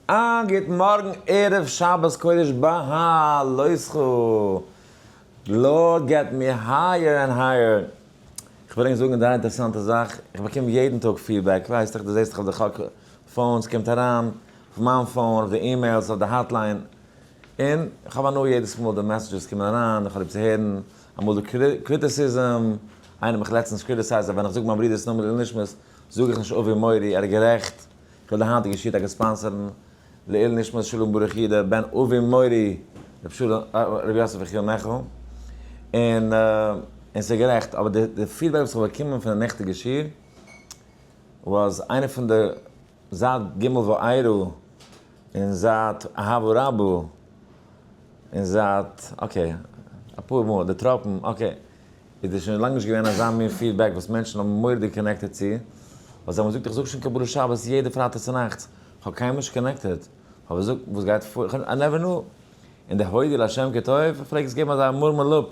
א גוט מארגן ערב שבת קודש בהעלותך, Lord get me higher and higher. איך וויל ענק זאגן זייער אינטערעסאנטע זאך, איך באקום יעדן טאג feedback, ווייסט דאך דו זעסט דאך אויף די חק phones קומט אריין, אויף מיין phone, אויף די emails, אויף די hotline, און איך האב הנאה יעדעס מאל די messages קומען אריין, איך האב ליב צו הערן אמאל די criticism, איינער האט מיך לעצטנס criticized אז ווען איך זאג מיין ברודער'ס נאמען לעילוי נשמת זאג איך נישט אבי מורי, ער איז גערעכט, כ'וויל די היינטיגע שיעור טאקע sponsor ן לעילוי נשמת שלום ברוך יודא בן אבי מורי ר' יוסף יחיאל מיכל, און און ס'איז גערעכט, אבער די די feedback וואס כ'האב באקומען פון די נעכטיגע שיעור was איינע פון די זייט ג' וארא און זייט אהבה רבה און זייט okay אפאר מאל די טראפן okay איז דאס שוין לאנג נישט געווען אזא מין feedback וואס מענטשן האבן מורא'דיג connected צו, ווייל זיי האבן געזאגט איך זאג שוין קבלת שבת יעדע פרייטאג צונאכטס, כ'האב קיינמאל נישט connected, כ'האב געזאגט וואס גייט פאר, I never knew, און די הודי לה' כי טוב, איך פלעג עס געבן אזא מורמל אפ,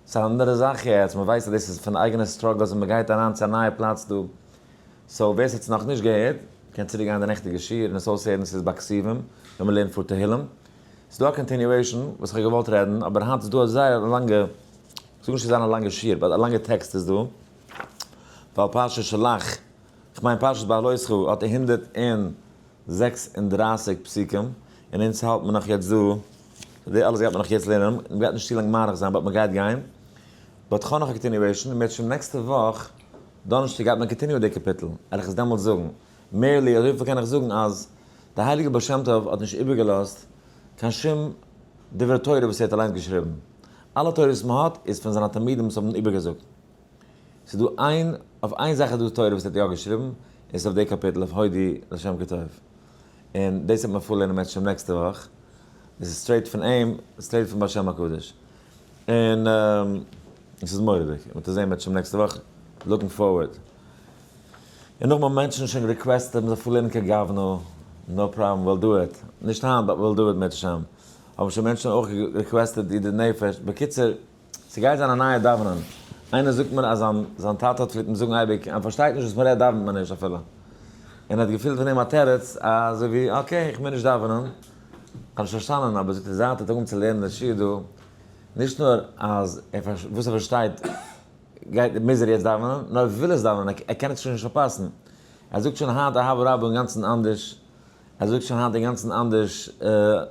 ס'איז א אנדערע זאך יעצט, מ'ווייסט אז דאס איז פון אייגענע struggles און מ'גייט אריין צו א נייע פלאץ דא, so ווער ס'האט עס נאכנישט געהערט, קען צוריק גיין די נעכטיגע שיעור און עס אויסהערן, ס'איז ביי כתובים, ווען מ'לערנט פאר תהילים. ס'איז דא א continuation וואס איך האב געוואלט רעדן, אבער היינט איז דא א זייער לאנגע, כ'זאג נישט ס'זאל זיין א לאנגע שיעור, but א לאנגע טעקסט איז דא, ווייל פרשת שלח, כ'מיין פרשת בהעלותך האט 136 פסוקים, און אונז האלט מען נאך יעצט דא, די אלעס גייט מען נאך יעצט לערנען, מ'גייט נישט צו לאנג מאריך זיין but מ'גייט גיין, but כ'האב נאך א continuation, און בעצם נעקסטע וואך דאנערשטאג גייט מען continue ען די קאפיטל, וועל איך עס דעמאלטס זאגן, merely אזויפיל קען איך זאגן אז די הייליגע בעל שם טוב האט נישט איבערגעלאזט קיין שום דברי תורה וואס ער האט אליינס געשריבן, אלע תורות וואס מען האט איז פון זיינע תלמידים וואס האבן איבערגעזאגט. ס'איז דא איין, אויף איין זאך איז דא תורה וואס ער האט יא געשריבן, און ס'איז אויף די קאפיטל אויף הודי לשם כי טוב. און דאס וועט מען פארלערנען בעז ה נעקסטע וואך. דאס איז straight פון אים, straight פון בעל שם הקדוש. און עס איז מורא'דיג. מען וועט עס זען בעז ה נעקסטע וואך. Looking forward. און נאכמאל מענטשן שוין requested מ'זאל פארלערנען כגוונא, no problem we'll do it, נישט היינט but we'll do it מערצעשעם, האבן שוין מענטשן אויך requested ידיד נפש, בקיצור ס'גייט זיין א נייע דאווענען, איינער זאגט מיר אז זיין זיין טאטע האט פלעגט אים זאגן אייביג אז מ'פארשטייט נישט וואס מ'רעדט דאווענט מען נישט אפילו, און ער האט געפילט פון דעם א תירוץ אזוי ווי okay איך מוז נישט דאווענען, כ'האב נישט פארשטאנען אבער זאגט ער זייט ער האט אנגעהויבן צו לערנען די שיעור דא, נישט נאר אז ער וואס ער פארשטייט גייט מוז ער יעצט דאווענען, נאר ער וויל עס דאווענען, ער קען עס שוין נישט פארפאסן. ער זאגט שוין היינט אהבה רבה אינגאנצן אנדערש, ער זאגט שוין היינט אינגאנצן אנדערש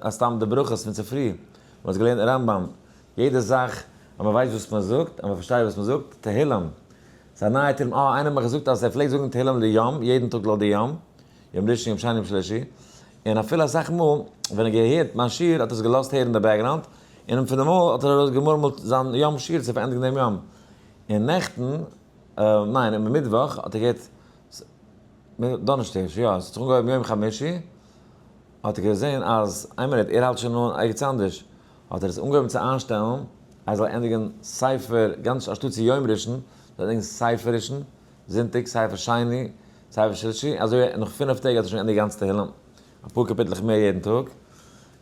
אז סתם די ברכות פון צופרי, מען האט געלערנט אין רמב ם, יעדע זאך אז מען ווייסט וואס מען זאגט, אז מען פארשטייט וואס מען זאגט, תהילים, ס'איז א נייע תהילים, אה איינער האט מיך געזאגט אז ער פלעגט זאגן תהילים ליום, יעדן טאג לויט די יום, יום ראשון יום שני יום שלישי, און אפילו אסאך מאל ווען ער האט געהערט מיין שיעור האט ער עס געלאזט הערן אין די background, און פון די מויל האט ער ארויס געמורמלט זיין יום שיעור צו פארענדיגן דעם יום. און נעכטן, ניין, אום מיטוואך האט ער געהערט, דאנערשטאג, יא, עס האט זיך אנגעהויבן יום חמישי, האט ער געזען אז, איין מינוט, ער האלט שוין אן ערגעץ אנדערש, האט ער עס אנגעהויבן צו איינשטעלן אז ער זאל ענדיגן ספר, גאנץ אנשטאט צו יום ראשון, זאל ער ענדיגן ספר ראשון, זונטאג, ספר שני, ספר שלישי, אזוי נאך פינף טעג האט ער שוין געענדיגט גאנץ תהילים, אפאר קאפיטלעך מער יעדן טאג.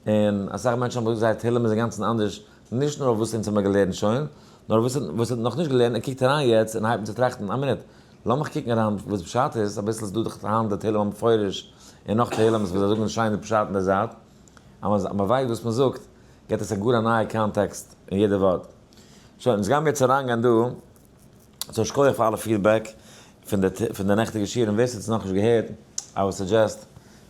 און אסאך מענטשן האבן געזאגט זייער תהילים איז אינגאנצן אנדערש, נישט נאר וואס אונז האבן געלערנט שוין, נאר וואס וואס האט נאכנישט געלערנט און קוקט אריין יעצט און הייבט אן צו טראכטן, א מינוט, לאמיך קוקן אריין וואס פשט איז, אביסל איז דא דאך היינט די תהילים המפורש און נאך תהילים'ס וואס זיי זאגן שיין די פשט אין די זייט, אז מען ווייסט וואס מען זאגט געבט עס א גאר א נייע context אין יעדע ווארט. שוין, אונז גיימיר יעצט אריינגיין דא. So שכוח פאר אלע feedback פון די פון די נעכטיגע שיעור און ווער ס'האט עס נאכנישט געהערט I would suggest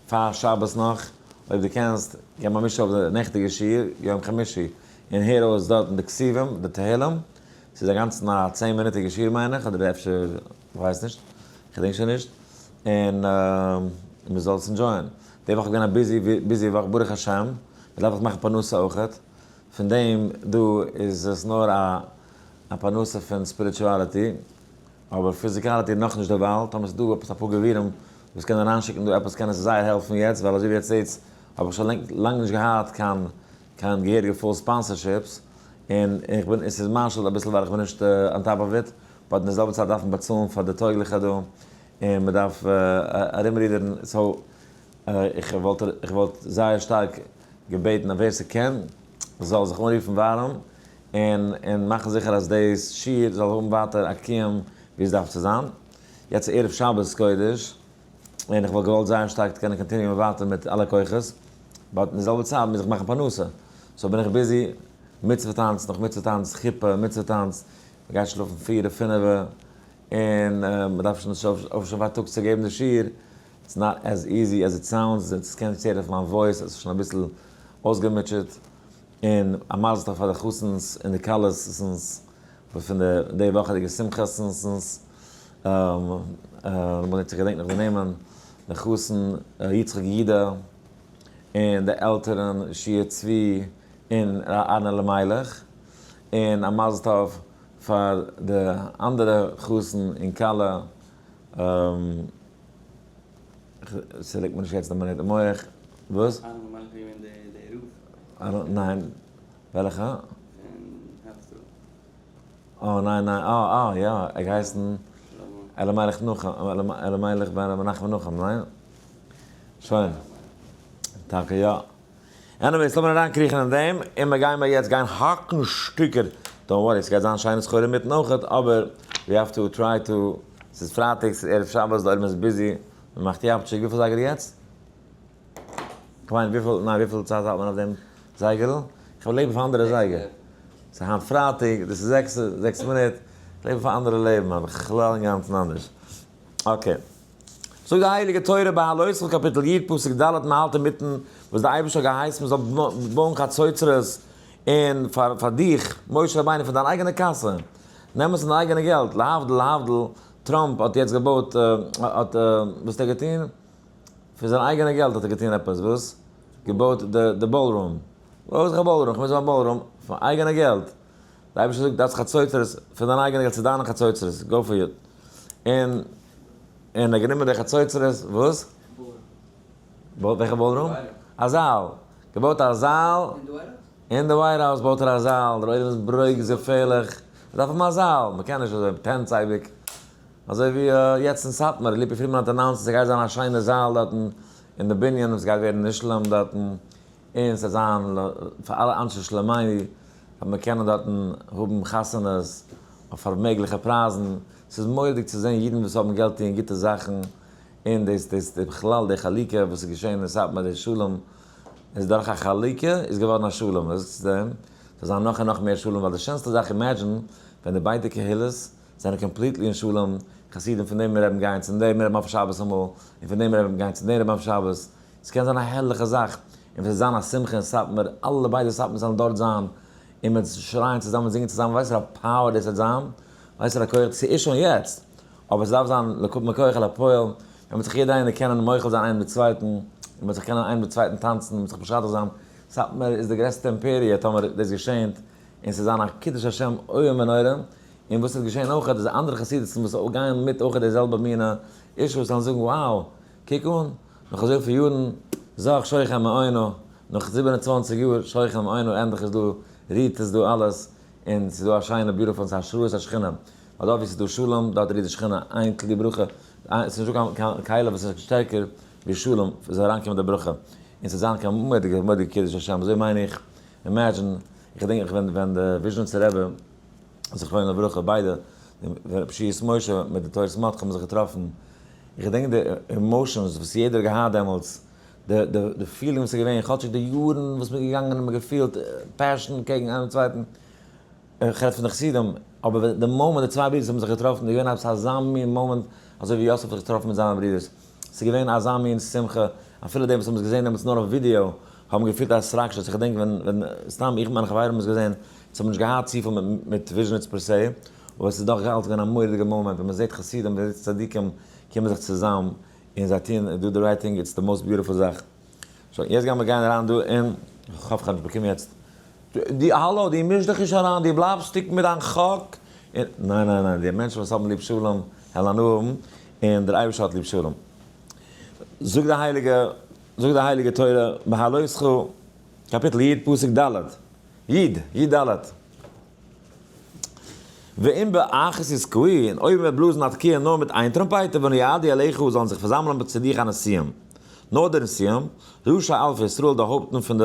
פאר שבת נאך אויב דו קענסט געב א מיש אויף די נעכטיגע שיעור יום חמישי און הער אויס דארטן די כתובים די תהלים ס'איז א גאנצן א צען מינוטיגע שיעור מיין איך אדער אפשר כ'ווייס נישט כ'דענק שוין נישט און מ'זאל עס enjoy ען די וואך איז געווען א busy busy וואך ברוך השם מ'דארף דאך מאכן פרנסה אויכעט פון דעם דא איז עס נאר א א פרנסה פון spirituality, אבער physicality נאכנישט דערווייל, טאמער ס'איז דא עפעס אפאר גבירים וואס קענען אריינשיקן דא עפעס קען עס זייער העלפן יעצט, ווייל אזוי ווי עטס זעטס האב איך שוין לאנג נישט געהאט קיין קיין געהעריגע full sponsorships, און איך בין עס איז מיין שולד אביסל ווייל איך בין נישט on top of it, but אין די זעלבע צייט דארף מען באצאלן פאר די טויגליכע דא, און מען דארף ארומרודערן, so איך וואלט איך וואלט זייער שטארק געבעטן אז ווער ס'קען זאל זיך אנרופן ווארעם און און מאכן זיכער אז דאס שיעור זאל האבן ווייטער א קיום ווי עס דארף צו זיין. יעצט ערב שבת קודש. און איך וואלט געוואלט זייער שטארק קענען continue ען ווייטער מיט אלע כוחות, but אין די זעלבע צייט מוז איך מאכן פרנסה, so בין איך busy, מצוה טאנץ נאך מצוה טאנץ, חופה, מצוה טאנץ, מ'גייט שלאפן פיר פינעווע, און מ'דארף שוין אויפשטיין פארטאגס צו געבן די שיעור, it's not as easy as it sounds, עטס קענט נישט הערן אויף מיין voice, עס איז שוין אביסל אויסגעמוטשעט, און א מזל טוב פאר די חתן'ס און די כלה'ס'נס פון די די וואכעדיגע שמחה'ס'נס, לאמיר זען צו איך געדענק נאך די נעמען, די חתן יצחק יודא, און די עלטערן שיע צבי און ר' אהרן אלימלך, און א מזל טוב פאר די אנדערע חתן און כלה, ס'ליגט מיר נישט יעצט די מינוט אין מח, וואס? אהרן אלימלך איז געווען דער רב. ניין, וועלכע? פון העלפסטראו. אה ניין ניין, אה אה יא, ער האט געהייסן אלימלך נחום, אלימלך בן רבי מנחם נחום, ניין? שוין. טאקע יא. anyways, לאמיר אריינקריכן אין דעם, און מיר גיימער יעצט גיין האקן שטיקער. don't worry, ס'גייט זיין שיינע סחורה אינמיטן אויכעט, אבער we have to try to, ס'איז פרייטאג, ס'איז ערב שבת, די עולם איז busy, מ'מאכט יאפטשיק, וויפיל זייגער איז יעצט? כ'מיין וויפיל, ניין וויפיל צייט האלט מען אויף דעם זייגערל? כ'האב לעבן אויף אנדערע זייגער. ס'איז היינט פרייטאג, דאס איז זעקס, זעקס מינוט. כ'לעב אויף א אנדערע לעבן, אבער בכלל אינגאנצן אנדערש. okay. זאגט די הייליגע תורה בהעלותך קאפיטל י פסוק ד' מ'האלט אינמיטן וואס די אייבערשטער האט געהייסן מ'זאל בויען חצוצרות און פאר פאר דיך משה רבינו פון דיין אייגענע קאסע נעם עס פון דיין אייגענע געלט להבדיל להבדיל טראמפ האט יעצט געבויט האט וואס האט ער געטון? פון זיין אייגענע געלט האט ער געטון עפעס וואס? געבויט די די ballroom. וואס איז א ballroom? כ'מוז האבן א ballroom פון אייגענע געלט. די אייבערשטער זאגט דארפסט חצוצרות פון דיין אייגענע געלט צו דיינע חצוצרות, go for it. און און ער האט גענומען די חצוצרות, וואס? וועלכע ballroom? א זאל. געבויט א זאל. אין די White House בויט ער א זאל, דער עולם איז ברוגז געפערליך. מ'דארף האבן א זאל, מ'קען נישט אזוי טענץ אייביג. אזוי ווי יעצט אין סאטמאר, ליפי פרידמאן האט announced אז ס'גייט זיין א שיינע זאל דארטן אין די בנין וואס גייט ווערן נשלם דארטן, און ס'וועט זיין פאר אלע אנשי שלומינו, וועט מען קענען דארטן האבן חתונות אויף פארמעגליכע פרייזן, ס'איז מורא'דיג צו זען אידן וואס האבן געלט טוען גוטע זאכן, און דאס דאס בכלל די חלוקה וואס איז געשען אין סאטמאר די שלום איז דורך א חלוקה איז געווארן א שלום, וואס זאגסטו דעם? ס'זאל זיין נאך און נאך מער שלום ווייל די שענסטע זאך imagine ווען די ביידע קהילות זענען completely אין שלום, חסידים פון דעם רעבן גייען צום דעם רעבן אויף שבת אמאל, און פון דעם רעבן גייען צו דעם רעבן אויף שבת, ס'קען זיין א הערליכע זאך, און ווען ס'וועט זיין א שמחה אין סאטמאר, אלע ביידע סאטמאר זאלן דארט זיין, און מ'וועט שרייען צוזאמען זינגען צוזאמען, ווייסט וואס א power דאס וועט זיין? ווייסט וואס א כח, ס'איז שוין יעצט, אבער ס'דארף זיין מכח אל הפועל, ווען מ'וועט זיך יעדער איינער קענען מוחל זיין איינעם די צווייטן, און מ'וועט זיך קענען איינעם די צווייטן טאנצן, מ'וועט זיך משדך זיין, סאטמאר איז די גרעסטע אימפעריע טאמער דאס געשענט, און ס'וועט זיין א קידוש השם איום ונורא, און וואס וועט געשען אויך איז אנדערע חסידות'ן וואס גייען מיט אויך די זעלבע מינע אישוס וועלן זאגן wow קוק אן, נאך אזויפיל יארן זך שוכן מעונו, נאך 27 יאר שוכן מעונו ענדליך איז דא רוהט עס דא אלעס, און ס'איז דא א שיינע beautiful און ס'איז השראת השכינה, ווייל דארט ווי ס'איז דא שלום דארט רוהט די שכינה, איין כלי ברכה, ס'איז נישטא קיין כלי וואס איז שטערקער ווי שלום, ס'זאל אריינקומען די ברכה, און ס'זאל זיין קיין מורא'דיגע מורא'דיגע קידוש השם, אזוי מיין איך, imagine, איך געדענק נאך ווען ווען די וויזשניצער רבי זכרונו לברכה ביידע, רבי שיעס משה מיט די תורת מרדכי האבן זיך געטראפן, איך געדענק די emotions וואס יעדער האט געהאט דעמאלטס, די די די feeling וואס איז געווען, כאטשיג די יארן וואס מ'איז געגאנגען און מ'האט געפילט passion קעגן איינעם צווייטן, איך רעד פון די חסידים, אבער די מאמענט די צוויי ברידערס האבן זיך געטראפן איז געווען עפעס אזא מין מאמענט אזוי ווי יוסף האט זיך געטראפן מיט זיינע ברידערס, ס'איז געווען אזא מין שמחה, אפילו די וואס האבן עס געזען דעמאלטס נאר אויף ווידיאו, האבן געפילט א התרגשות, איך געדענק ווען ווען סתם איך מיט מיינע חברים האבן עס געזען, אונז האבן נישט געהאט צופיל מיט וויזשניץ per se, אבער עס איז דאך אלץ געווען א מורא'דיגע מאמענט ווען מען זעט חסידים, מען זעט צדיקים קומען זיך צוזאם און זיי טוען do the right thing, it's the most beautiful זאך. שוין, יעצט גיימיר גיין אריין דא אין, כ'האף כ'האב נישט באקומען יעצט, דו האלא, דו מיש דיך נישט אריין, דו בלייבסט stick מיט דיין חק, און, ניין ניין ניין, די מענטשן וואס האבן ליב שלום, העלן הנאה האבן, און דער אייבערשטער האט ליב שלום. זאגט די הייליגע, זאגט די הייליגע תורה, בהעלותך, קאפיטל י, פסוק ד', י, י ד. ואם באחת יתקעו, און אויב מ'וועט בלאזן א תקיעה נאר מיט איין טראמפייטער, ונועדו אליך, זאלן זיך פארזאמלען צו דיך הנשיאים, נאר די נשיאים, ראשי אלפי ישראל, די הויפטן פון די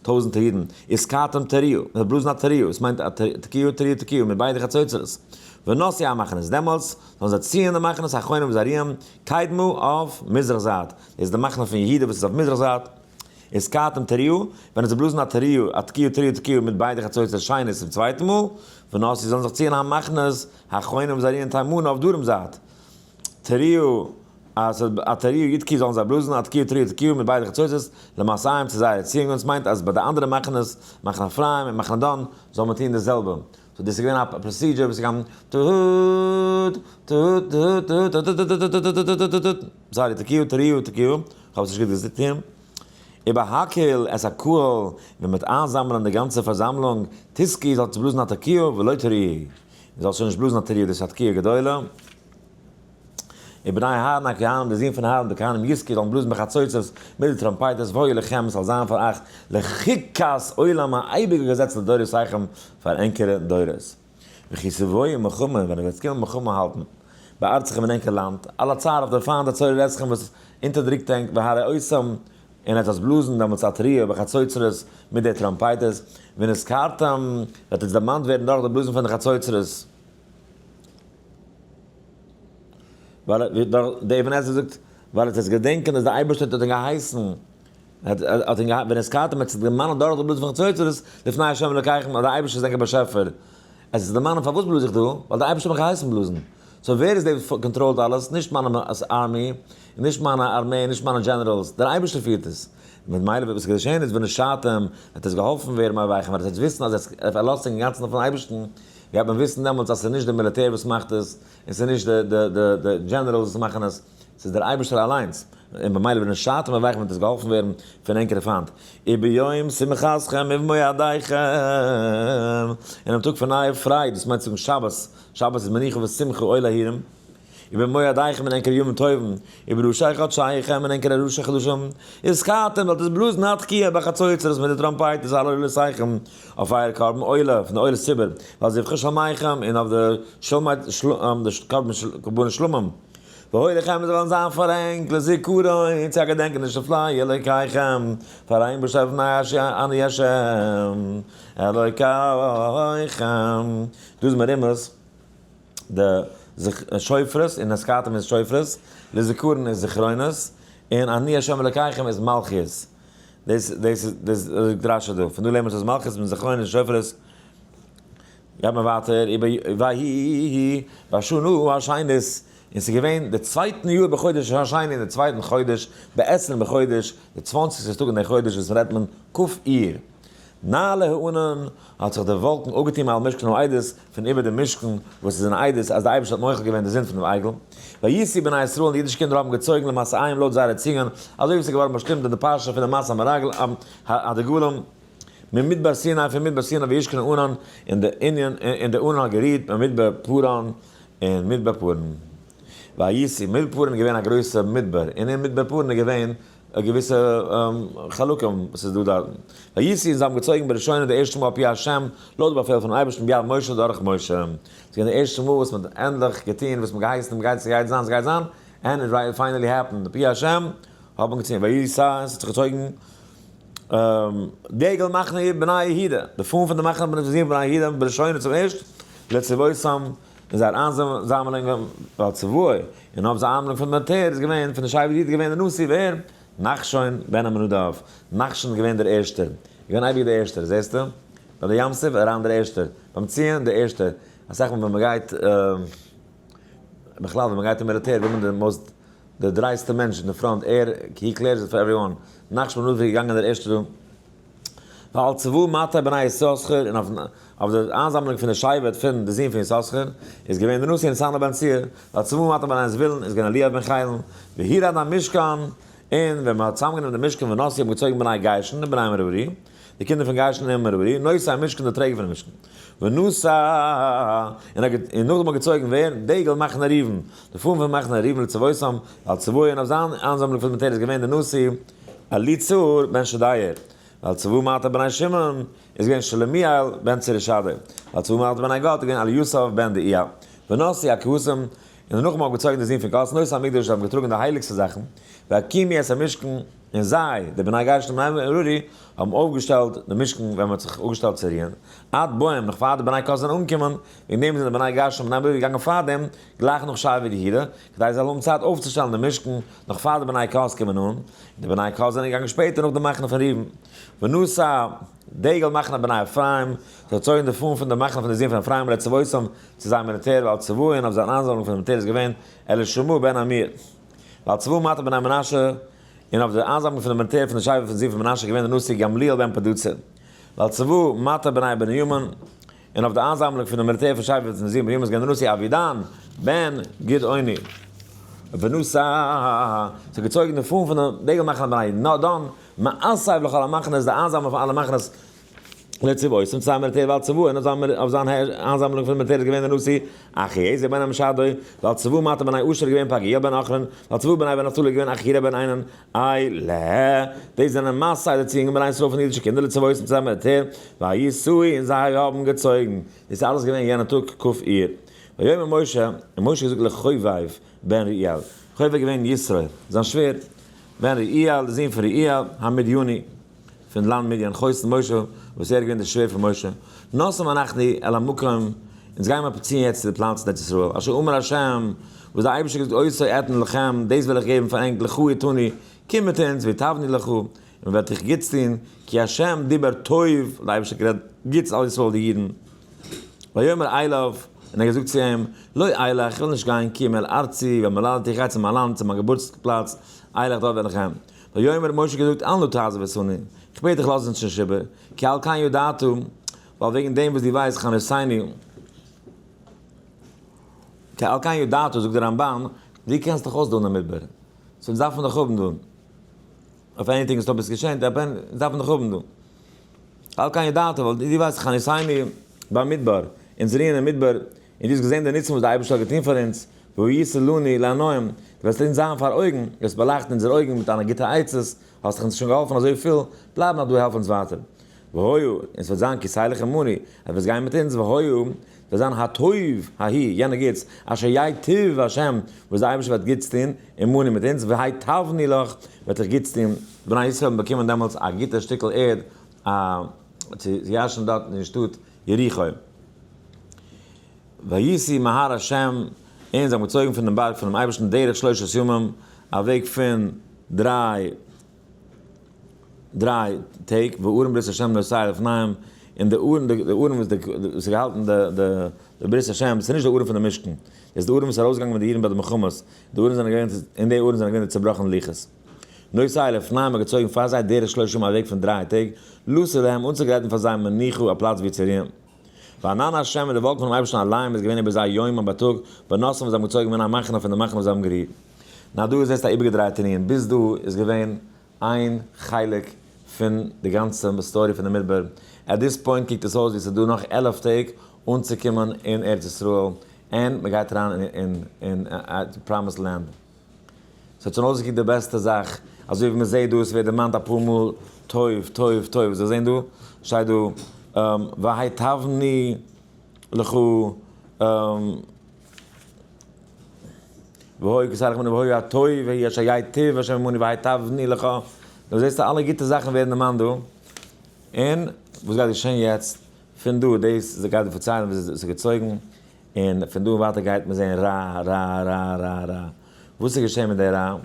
טויזנטער אידן, ותקעתם תרועה, מ'וועט בלאזן א תרועה, עס מיינט א תקיעה תרועה תקיעה, מיט ביידע חצוצרות. ונסעו המחנות, דעמאלטס זאלן זיי ציען די מחנות החונים וזריהם קדמה אויף מזרח זייט, דאס איז די מחנה פון יהודה וואס איז אויף מזרח זייט, ותקעתם תרועה, ווען עס איז בלאזן א תרועה, א תקיעה תרועה תקיעה מיט ביידע חצוצרות שנית צום צווייטן מאל, ונסעו זאלן זיך ציען המחנות החונים וזריהם תימנה אויף דרום זייט, תרועה, א תרועה יתקעו זאלן זיי בלאזן, א תקיעה תרועה תקיעה מיט ביידע חצוצרות, למסעיהם צו זייערע ציאונגען, עס מיינט אז ביי די אנדערע מחנות, מחנה אפרים און מחנה דן, זאל מען טון די זעלבע. so דאס איז געווען א procedure וואס איז געגאנגען טוט טוט טוט טוט טוט טוט טוט טוט טוט טוט טוט sorry תקיעה תרועה תקיעה, כ'האב עס נישט גוט געזאגט, ובהקהיל את הקהל, ווען מ'וועט איינזאמלען די גאנצע פארזאמלונג, תתקעו זאלט עטס בלאזן א תקיעה ולא תרועה, מ'זאל שוין נישט בלאזן א תרועה דאס איז א תקיעה גדולה. ובני אהרן הכהנים, די זין פון אהרן די כהנים יתקעו זאלן בלאזן בחצוצרות מיט די טראמפייטערס, והיה לכם, עס זאל זיין פאר אייך לחוקת עולם א אייביגע געזעץ לדורותיכם, פאר ענקערע דורות. וכי תבואו מלחמה, ווען עס וועט קומען מלחמה האלטן בארצכם אין ענקער לאנד, על הצר אויף דער פיינט הצורר אתכם וואס אונטערדריקט ענק, והרעותם, און עטס וועט בלאזן דעמאלטס א תרועה בחצוצרות מיט די טראמפייטערס, ונזכרתם, וועט עטס דערמאנט ווערן דורך די בלאזן פון די חצוצרות. ווייל דער אבן עזרא זאגט, ווייל עטס וועטס געדענקען אז דער אייבערשטער האט אים געהייסן, האט אים געהייסן, ונזכרתם עטס וועט דערמאנען דורך די בלוט פון חצוצרות, לפני ה' אלוקיכם, אז דער אייבערשטער איז ענקער באשעפער. עס איז דערמאנען פארוואס בלאז איך דא, ווייל דער אייבערשטער האט מיך געהייסן בלאזן. so ווער איז דער וואס control ט אלעס? נישט מיינע army, און נישט מיינע ארמעי, און נישט מיינע generals, דער אייבערשטער פירט עס. ממילא וועט וואס געשען איז ונושעתם, וועט עס געהאלפן ווערן מאויביכם, וועט עטס וויסן אז עטס פארלאזט זיך אינגאנצן אויפן אייבערשטן, גייט מען וויסן דעמאלטס אז ס'איז נישט די מיליטער וואס מאכט עס, און ס'איז נישט די generals וואס מאכן עס, ס'איז דער אייבערשטער אליינס, און במילא ונושעתם מאויביכם וועט עס געהאלפן ווערן פון ענקערע פיינט. וביום שמחתכם ובמועדיכם, אינעם טאג פון אייער פרייד, דאס מיינט צו זאגן שבת, שבת איז מנוחה ושמחה עול ההרים, ובמועדיכם אין ענקערע ימים טובים, ובראשי חדשיכם אין ענקערע ראשי חדשים, ותקעתם זאלט עטס בלאזן א תקיעה בחצוצרות מיט די טראמפייטערס על עולותיכם, אויף אייער קרבן עולה פון די עולת ציבור, ועל זבחי שלמיכם און אויף די שלמי קרבנות שלמים, והיה לכם עס וועלן זיין פאר ענק לזכרון צו א געדענקעניש לפני אלוקיכם, פאר ענק באשעפן אני השם אלוקיכם. דא איז מרומז. די שופרות און ותקעתם איז שופרות, לזכרון איז זכרונות, און אני ה' אלקיכם איז מלכיות. דאס דאס איז דאס זאגט רשי דא, פון דא לערנט מען אז מלכיות מיט זכרונות און שופרות. גייט מען ווייטער איבער ויהי בשנה השנית, און ס'איז געווען די צווייטן יאר בחודש השני אין די צווייטן חודש, בעשרים בחודש, די צוואנציגסטע טאג אין די חודש וואס רעדט מען כ' אייר. נעלה הענן, האט זיך די וואלקן אפגעטון מעל משכן העדות, פון איבער דעם משכן, וואס איז אין עדות אז דער אייבערשטער האט מוחל געווען די זינד פון דעם עגל. ויסעו בני ישראל, און די אידישע קינדער האבן געצויגן למסעיהם לויט זייערע ציאונגען, אזוי ווי עס איז געווארן באשטימט אין די פרשה פון די מסע המרגל הדגלים, ממדבר סיני, פון מדבר סיני וישכון הענן, און די ענין, און די ענן האט גערוהט במדבר פארן, אין מדבר פארן. ויסעו, מדבר פארן איז געווען א גרויסע מדבר, און אין מדבר פארן איז געווען געוויסע חלקים וואס איז דא דארטן. ויסעו און זיי האבן געצויגן בראשונה די ערשטע מאל על פי השם, לויט די באפעל פונעם אייבערשטן ביד משה דורך משה. ס'איז געווען די ערשטע מאל וואס מ'האט ענדליך געטון וואס מ'האט געהייסן און מ'גייט ס'גייט זיין ס'גייט זיין, and it finally happened, על פי השם האט מען געצויגן ויסע און ס'האט זיך געצויגן דגל מחנה בני יהודה, די פאן פון די מחנה בני יהודה בראשונה צום ערשט, לצבאותם אין זייער איינזאמלונג ועל צבאו, און אויף זיין איינזאמלונג פון מיליטער איז געווען פון די שבט יהודה געווען דער נשיא ווער? נחשון בן עמינדב, נחשון איז געווען דער ערשטער, געווען אייביג דער ערשטער, זעסטו? ביי די ים סוף אריין דער ערשטער, ביים ציון דער ערשטער, אסאך מאל ווען מען גייט, בכלל ווען מען גייט אין מיליטער וויל מען די most די דרייסטע מענטש אין די front, ער, he clears it for everyone, נחשון בן עמינדב איז געגאנגען דער ערשטער דא. ועל צבא מטה בני יששכר, און אויף די איינזאמלונג פון די שבט פון די זין פון יששכר, איז געווען די נשיא נתנאל בן צוער, ועל צבא מטה בני זבולון איז געווען אליאב בן חילון, והורד המשכן, און ווען מען האט צוזאמגענומען די משכן ונסעו האבן געצויגן בני גרשון און בני מררי, די קינדער פון גרשון און מררי, נושאי המשכן די טרעגער פונעם משכן. ונסע, און נאכדעם האט געצויגן ווער? דגל מחנה ראובן, די פאן פון מחנה ראובן לצבאותם, ועל צבאו און אויף זיין איינזאמלונג פון די מיליטער איז געווען די נשיא, אליצור בן שדיאור, ועל צבא מטה בני שמעון איז געווען שלומיאל בן צורישדי, ועל צבא מטה בני גד איז געווען אליסף בן דעואל, ונסעו הקהתים, און דערנאך האבן געצויגן די זין פון קהת נושאי המקדש זיי האבן געטראגן די הייליגסטע זאכן, והקימו את המשכן. און זיי, די בני גרשון און בני מררי, האבן אויפגעשטעלט די משכן ווען מען האט זיך אפגעשטעלט צו רוען, עד בואם, נאך פאר די בני קהת זענען אנגעקומען, וועגן דעם זענען די בני גרשון און בני מררי געגאנגען פאר דעם, גלייך נאך שבט יהודה, כדי זיי זאלן האבן צייט אויפצושטעלן די משכן, נאך פאר די בני קהת קומען אן, און די בני קהת זענען געגאנגען שפעטער נאך די מחנה פון ראובן. ונשא דגל מחנה בני אפרים, זיי האט צויגן די פאן פון די מחנה פון די זין פון אפרים לצבאותם, צו זיין מיליטער, ועל צבאו, און אויף זיין איינזאמלונג פון די מיליטער איז געווען אלישמע בן עמיהוד. ועל צבא מטה בני מנשה, און אויף די איינזאמלונג פון די מיליטער פון די שבט פון זין פון מנשה איז געווען דער נשיא גמליאל בן פדהצור. ועל צבא מטה בני בנימין, און אויף די איינזאמלונג פון די מיליטער פון שבט פון זין בנימין איז געווען דער נשיא אבידן בן גדעוני. ונשא, ס'האט געצויגן די פאן פון די דגל מחנה בני דן, מאסף לכל המחנות, די איינזאמלונג פון אלע מחנות לצבאותם, צו זיין מיליטער ועל צבאו, און אויף זיין איינזאמלונג פון די מיליטער איז געווען דער נשיא אחיעזר בן עמישדי, ועל צבא מטה בני אשר איז געווען פגעיאל בן עכרן, ועל צבא בני נפתלי איז געווען אחירע בן עינן, אלה, דאס זענען מסעי די ציאונגען בני ישראל פון די אידישע קינדער לצבאותם צו זיין מיליטער, ויסעו און זיי האבן געצויגן. דאס איז אלעס געווען יענע טאג כ' אייר. ויאמר משה, און משה האט געזאגט לחובב בן רעואל, חובב איז געווען יתרו, זיין שווער, בן רעואל, דער זון פון רעואל, המדיני, פון לאנד מדיין, חותן משה, וואס ער איז געווען דער שווער פון משה, נסעים אנחנו אל המקום, אונז גייען מיר ציען יעצט צו די פלאץ אין ארץ ישראל, אשר אמר ה', וואס דער אייבערשטער האט געזאגט, אותו אתן לכם, דאס וועל איך געבן פאר ענק, לכו אתנו, קום מיט אונז, והטבנו לך, און מען וועט דיך גוטס טון, כי ה' דיבר טוב, דער אייבערשטער האט גערעדט גוטס על ישראל די אידן. ויאמר אליו, און ער האט געזאגט צו אים, לא אלך, איך וועל נישט גיין, כי אם אל ארצי ואל מולדתי, איך גיי צו מיין לאנד, צו מיין געבורטס פלאץ, אלך דארט וועל איך גיין. ויאמר, משה האט געזאגט, אל נא תעזב אותנו, איך בעט דיך לאז אונז נישט איבער, כי על כן ידעת, ווייל וועגן דעם וואס דו ווייסט חנותינו, כי על כן ידעת, זאגט דער רמב"ן, דו קענסט דיך אויס דא אין די מדבר, so אונז דארף מען דיך האבן דא, אויף anything וואס אויב עס געשענט, אונז דארף מען דיך האבן דא. על כן ידעת, ווייל דו ווייסט חנותינו במדבר, אונז רוען אין מדבר, און דו האסט געזען די ניסים וואס דער אייבערשטער האט געטון פאר אונז, והיית לנו לעינים, דו וועסט אונז זיין פאר אויגן, דו וועסט באלייכטן אונזערע אויגן מיט דיינע גוטע עצות, האסט דאך אונז שוין געהאלפן אזויפיל, בלייב נאך דא העלף אונז ווייטער. והיה, און עס וועט זיין כי תלך עמנו, אז דו וועסט גיין מיט אונז, והיה, עס וועט זיין הטוב ההוא, יענע גוטס, אשר ייטיב ה', וואס דער אייבערשטער וועט גוטס טון, עמנו מיט אונז, והיטבנו לך, וועט דיך גוטס טון. בני ישראל האבן באקומען דעמאלטס א גוטע שטיקל ערד, א צו ירש'ן דארט אין שטאט יריחו. ויסעו מהר השם, און זיי האבן געצויגן פון דעם בארג פונעם אייבערשטן דרך שלושת ימים, א וועג פון דריי טעג, וארון ברית השם נוסע לפניהם, און די ארון, די ארון וואס איז געהאלטן די ברית השם, דאס איז נישט די ארון פון די משכן, דאס איז די ארון וואס איז ארויסגעגאנגען מיט די אידן ביי די מלחמות, די ארון זענען געווען, אין די ארון זענען געווען די צעבראכענע לוחות. נוסע לפניהם האט געצויגן פאר זיי דרך שלושה ימים א וועג פון 3 טעג, לעשות להם, אנצוגרייטן פאר זיי מנוחה, א פלאץ וואו צו רוען. וענן השם און די וואלקן פונעם אייבערשטן עליהם איז געווען איבער זיי יומם בייטאג, ונסעם וואס זיי האבן געצויגן מן המחנה פון די מחנה וואס זיי האבן גערוהט. נאר דא איז עס א איבערגעדרייטע ענין, ביז דא איז געווען איין חלק פון די גאנצע story פון די מדבר, at this point קוקט עס אויס ווי ס'איז דא נאך 11 טעג אנצוקומען אין ארץ ישראל, און מ'גייט אריין אין promised land. ס'האט שוין אויסגעקוקט די בעסטע זאך, אזוי ווי מ'זעט דא, עס ווערט דערמאנט אפאר מאל טוב, טוב, טוב, זיי זעען דא, שטייט דא, והיטבנו לך, והיה כי תלך עמנו והיה הטוב ההוא אשר ייטיב השם עמנו והיטבנו לך, דא זעסטו אלע גוטע זאכן ווערן דערמאנט דא, און וואס גייט געשען יעצט, פון דא, דאס גייט דיר פארציילן ווי עס איז געצויגן, און פון דא און ווייטער גייט מען זען רע, רע, רע, רע, רע. וואס איז געשען מיט די רע?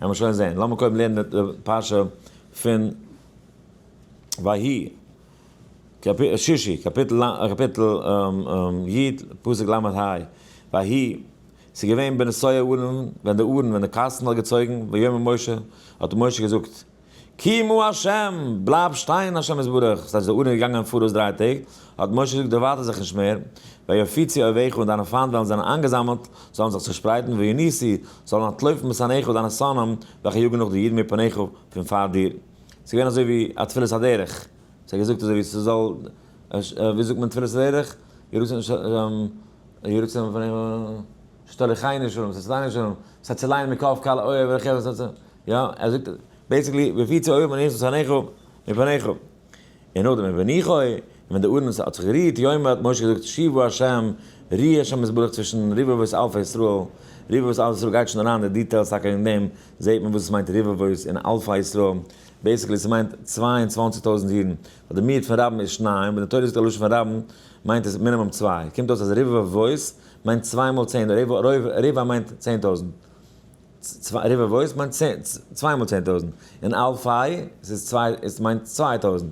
וועלן מיר שוין זען. לאמיר קודם לערנען די פרשה פון ויהי, שישי, קאפיטל י, פסוק ל' ה, ויהי, ס'איז געווען בנסוע הארון, ווען די ארון, ווען די קאסטן האט געצויגן, ויאמר משה, האט משה געזאגט, קימו השם, בלייב שטיין השם יתברך, ס'הייסט די ארון איז געגאנגען פאראויס 3 טעג, האט משה געזאגט דערווייטער זיך נישט מער, ויפיצו אויביך און דיינע פיינט וועלן זיין איינגעזאמלט, זאלן זיך צעשפרייטן, וינוסו, זאלן אנטלויפן משנאיך דיינע שונאים, וועלכע יאגן נאך די אידן מפניך, פון פאר דיר. ס'איז געווען אזוי ווי א תפילת הדרך, ס'האט געזאגט אזוי ווי ס'זאל, ווי זאגט מען תפילת הדרך? יהי רצון מפניך, שתוליכנו שלום, שתצילנו שלום, שתצילנו מכף כל אויב ורחב, יא, ער זאגט basically, ויפיצו אויביך וינוסו משנאיך מפניך. און נאכדעם ובניחו, ווען די ארון האט זיך גערירט, יאמר האט משה געזאגט, שובה השם, ראה השם יתברך צווישן רבבות אלפי ישראל, רבבות אלפי ישראל גייט שוין אריין אין די details טאקע אין דעם זעט מען וואס עס מיינט רבבות און אלפי ישראל, basically ס'מיינט 22 טויזנט אידן, ווייל די מיעוט פון רבים איז שניים, ווען די תורה זאגט א לשון פון רבים מיינט עס מינימום צוויי, קומט אויס אז רבבות מיינט צוויי מאל צען, רבע מיינט 10,000. רבבות מיינט צוויי מאל 10,000, און אלפי עס איז צוויי, עס מיינט 2,000, so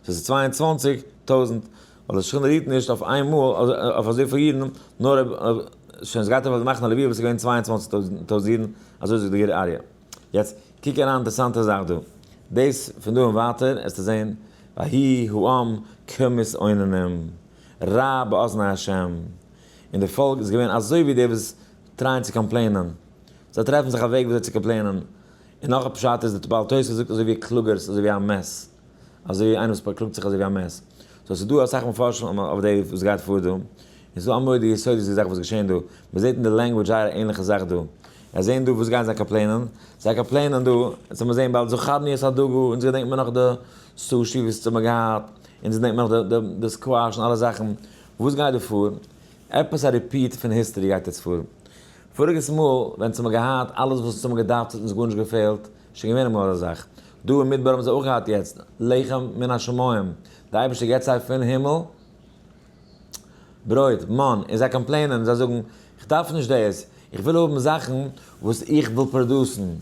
עס איז 22,000, ווייל די שכינה רוהט נישט אויף איין מאל אויף אזויפיל אידן, נאר שוין עס גייט אויף די מחנה לוויה וואס איז געווען 22,000 אידן, אזוי זאגט די גור אריה. יעצט קוק אריין אינטערעסאנטע זאך דא, דאס פון דא און ווייטער עסטו זען, ויהי העם כמתאוננים, רע באזני השם, און די פאלק איז געווען אזוי ווי די וואס try ען צו complain ען, זיי טרעפן זיך א וועג וויאזוי צו complain ען, און נאך א פשט איז די בעל תוספות זאגט אזוי ווי קלאגערס אזוי ווי א מת, אזוי ווי איינער וואס באקלאגט זיך אזוי ווי א מת. so ס'איז דא אסאך מפרשים אויף די וואס גייט פאר דא, און ס'איז דא א מורא'דיגע יסודות'דיגע זאך וואס געשען דא, מ'זעט אין די language זייער א ענליכע זאך דא, זיי זעען דא וואס גייען זיי complain ען, זיי complain ען דא, אונז האמיר זען באלד זכרנו את הדגה, אונז געדענקט מיר נאך די sushi וואס האמיר געהאט, אונז געדענקט מיר נאך די squash און אלע זאכן, וואס גייט דא פאר? עפעס א repeat פון history גייט יעצט פאר. פאריגעס מאל ווען אונז האמיר געהאט אלעס וואס אונז האמיר געדארפט האט אונז גארנישט געפעלט, שוין געווען אמאל אזא זאך. דא אין מדבר האבן זיי אויך געהאט יעצט לחם מן השמים, די אייבערשטער געבט זיי פון הימל ברויט, מן, און זיי complain ען, זיי זאגן איך דארף נישט דאס, איך וויל האבן זאכן וואס איך וויל produce ן,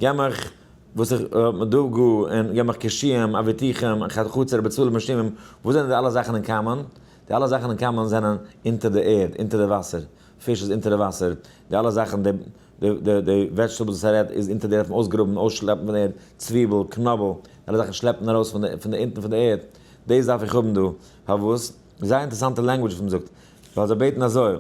געב מיך וואס איך דגה און געב מיך קישואים, אבטיחים, חציר, בצלים און שומם, וואס זענען די אלע זאכן אין common? די אלע זאכן אין common זענען אונטער די ערד, אונטער די וואסער, פיש איז אונטער די וואסער, די אלע זאכן, די די די vegetables וואס ער רעדט איז אונטער די ערד, אויסגראבן, אויסשלעפן פון די ערד, צוויבל, קנאבל, די אלע זאכן שלעפט מען ארויס פון די פון די אונטן פון די ערד, דאס דארף איך האבן דא, פארוואס? זייער אינטערעסאנטע language וואס מען זאגט, ווייל זיי בעטן אזוי,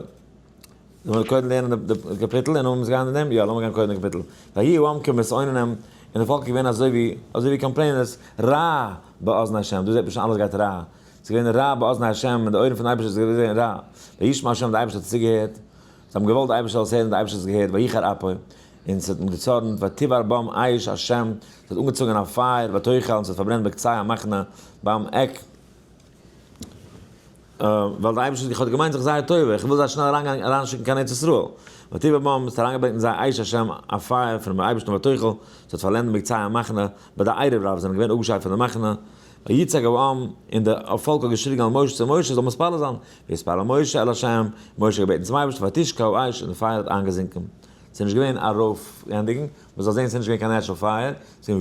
לאמיר קודם לערנען די קאפיטל און נאכדעם גיין אין דעם, יא לאמיר גיין קודם די קאפיטל, ויהי העם כמתאוננים, און די פאלק איז געווען אזוי ווי אזוי ווי complainers, רע באזני השם, דא זעט מען שוין אלעס גייט רע, ס'איז געווען רע באזני השם, אין די אויערן פון אייבערשטער איז געווען רע, וישמע השם, די אייבערשטער האט צוגעהערט, זיי האבן געוואלט די אייבערשטער זאל עס הערן, די אייבערשטער האט עס געהערט, ויחר אפו, און ס'האט אים געצארנט, ותבער בם אש השם, ס'האט אנגעצויגן א פייער, ותאכל, און ס'האט פארברענט בקצה המחנה, ביים עק, ווייל די אייבערשטער האט געמיינט זיך זייער טובה, איך וויל זיי שנעל אריינגיין אריינשיקן קיין ארץ ישראל. ותבער בם, ס'האט אריינגעברענגט אין זיי אש השם, א פייער פונעם אייבערשטן, ותאכל, ס'האט פארלענדט בקצה המחנה, ביי די ערב רב זענען געווען אפגעשיידט פון די מחנה, ויצעק העם, און די פאלק האט געשריגן אל משה צו משה זאל מתפלל זיין, ויתפלל משה אל השם, משה האט געבעטן צום אייבערשטן, ותשקע האש, און די פייער האט איינגעזינקען. ס'איז נישט געווען ארויפגייענדיגן, מען זאל זען ס'איז נישט געווען קיין natural פייער, ס'איז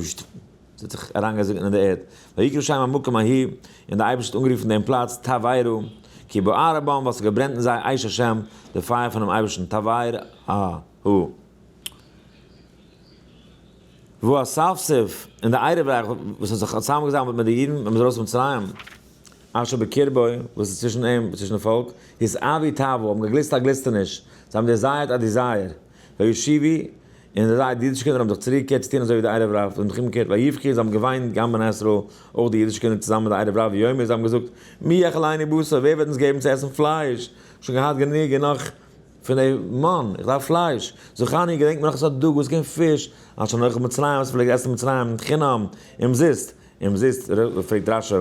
האט זיך אריינגעזונקען אין די ערד. ויקרא שם המקום ההוא, און דער אייבערשטער האט אנגערופן דעם פלאץ תבערה, כי בערה בם, ווייל ס'האט געברענט אין זיי אש השם, די פייער פונעם אייבערשטן, תבערה הוא. והאספסוף, און די ערב רב וואס האט זיך צוזאמגעזאמלט מיט די אידן ווען מ'איז ארויס פון מצרים, אשר בקרבו, וואס איז צווישן אים, צווישן די פאלק, התאוו תאוה, האבן געגליסט א גליסטעניש, זיי האבן desired א desire, וישובו, און זיי, די אידישע קינדער, האבן זיך צוריקגעקערט צו טון אזוי ווי די ערב רב, זיי האבן זיך אומגעקערט, ויבכו, זיי האבן געוויינט, גם בני ישראל, אויך די אידישע קינדער צוזאמען מיט די ערב רב, ויאמרו, זיי האבן געזאגט, מי יאכילנו בשר, ווער וועט אונז געבן צו עסן פלייש, שוין געהאט גענוג און נאך פון די מן, איך דארף פלייש, זכרנו, געדענק מיר נאך עס האט דג וואס געווען פיש, אשר נאכל במצרים, וואס מ'פלעגט עסן אין מצרים, חינם, אומזיסט, אומזיסט, פרעגט רשי,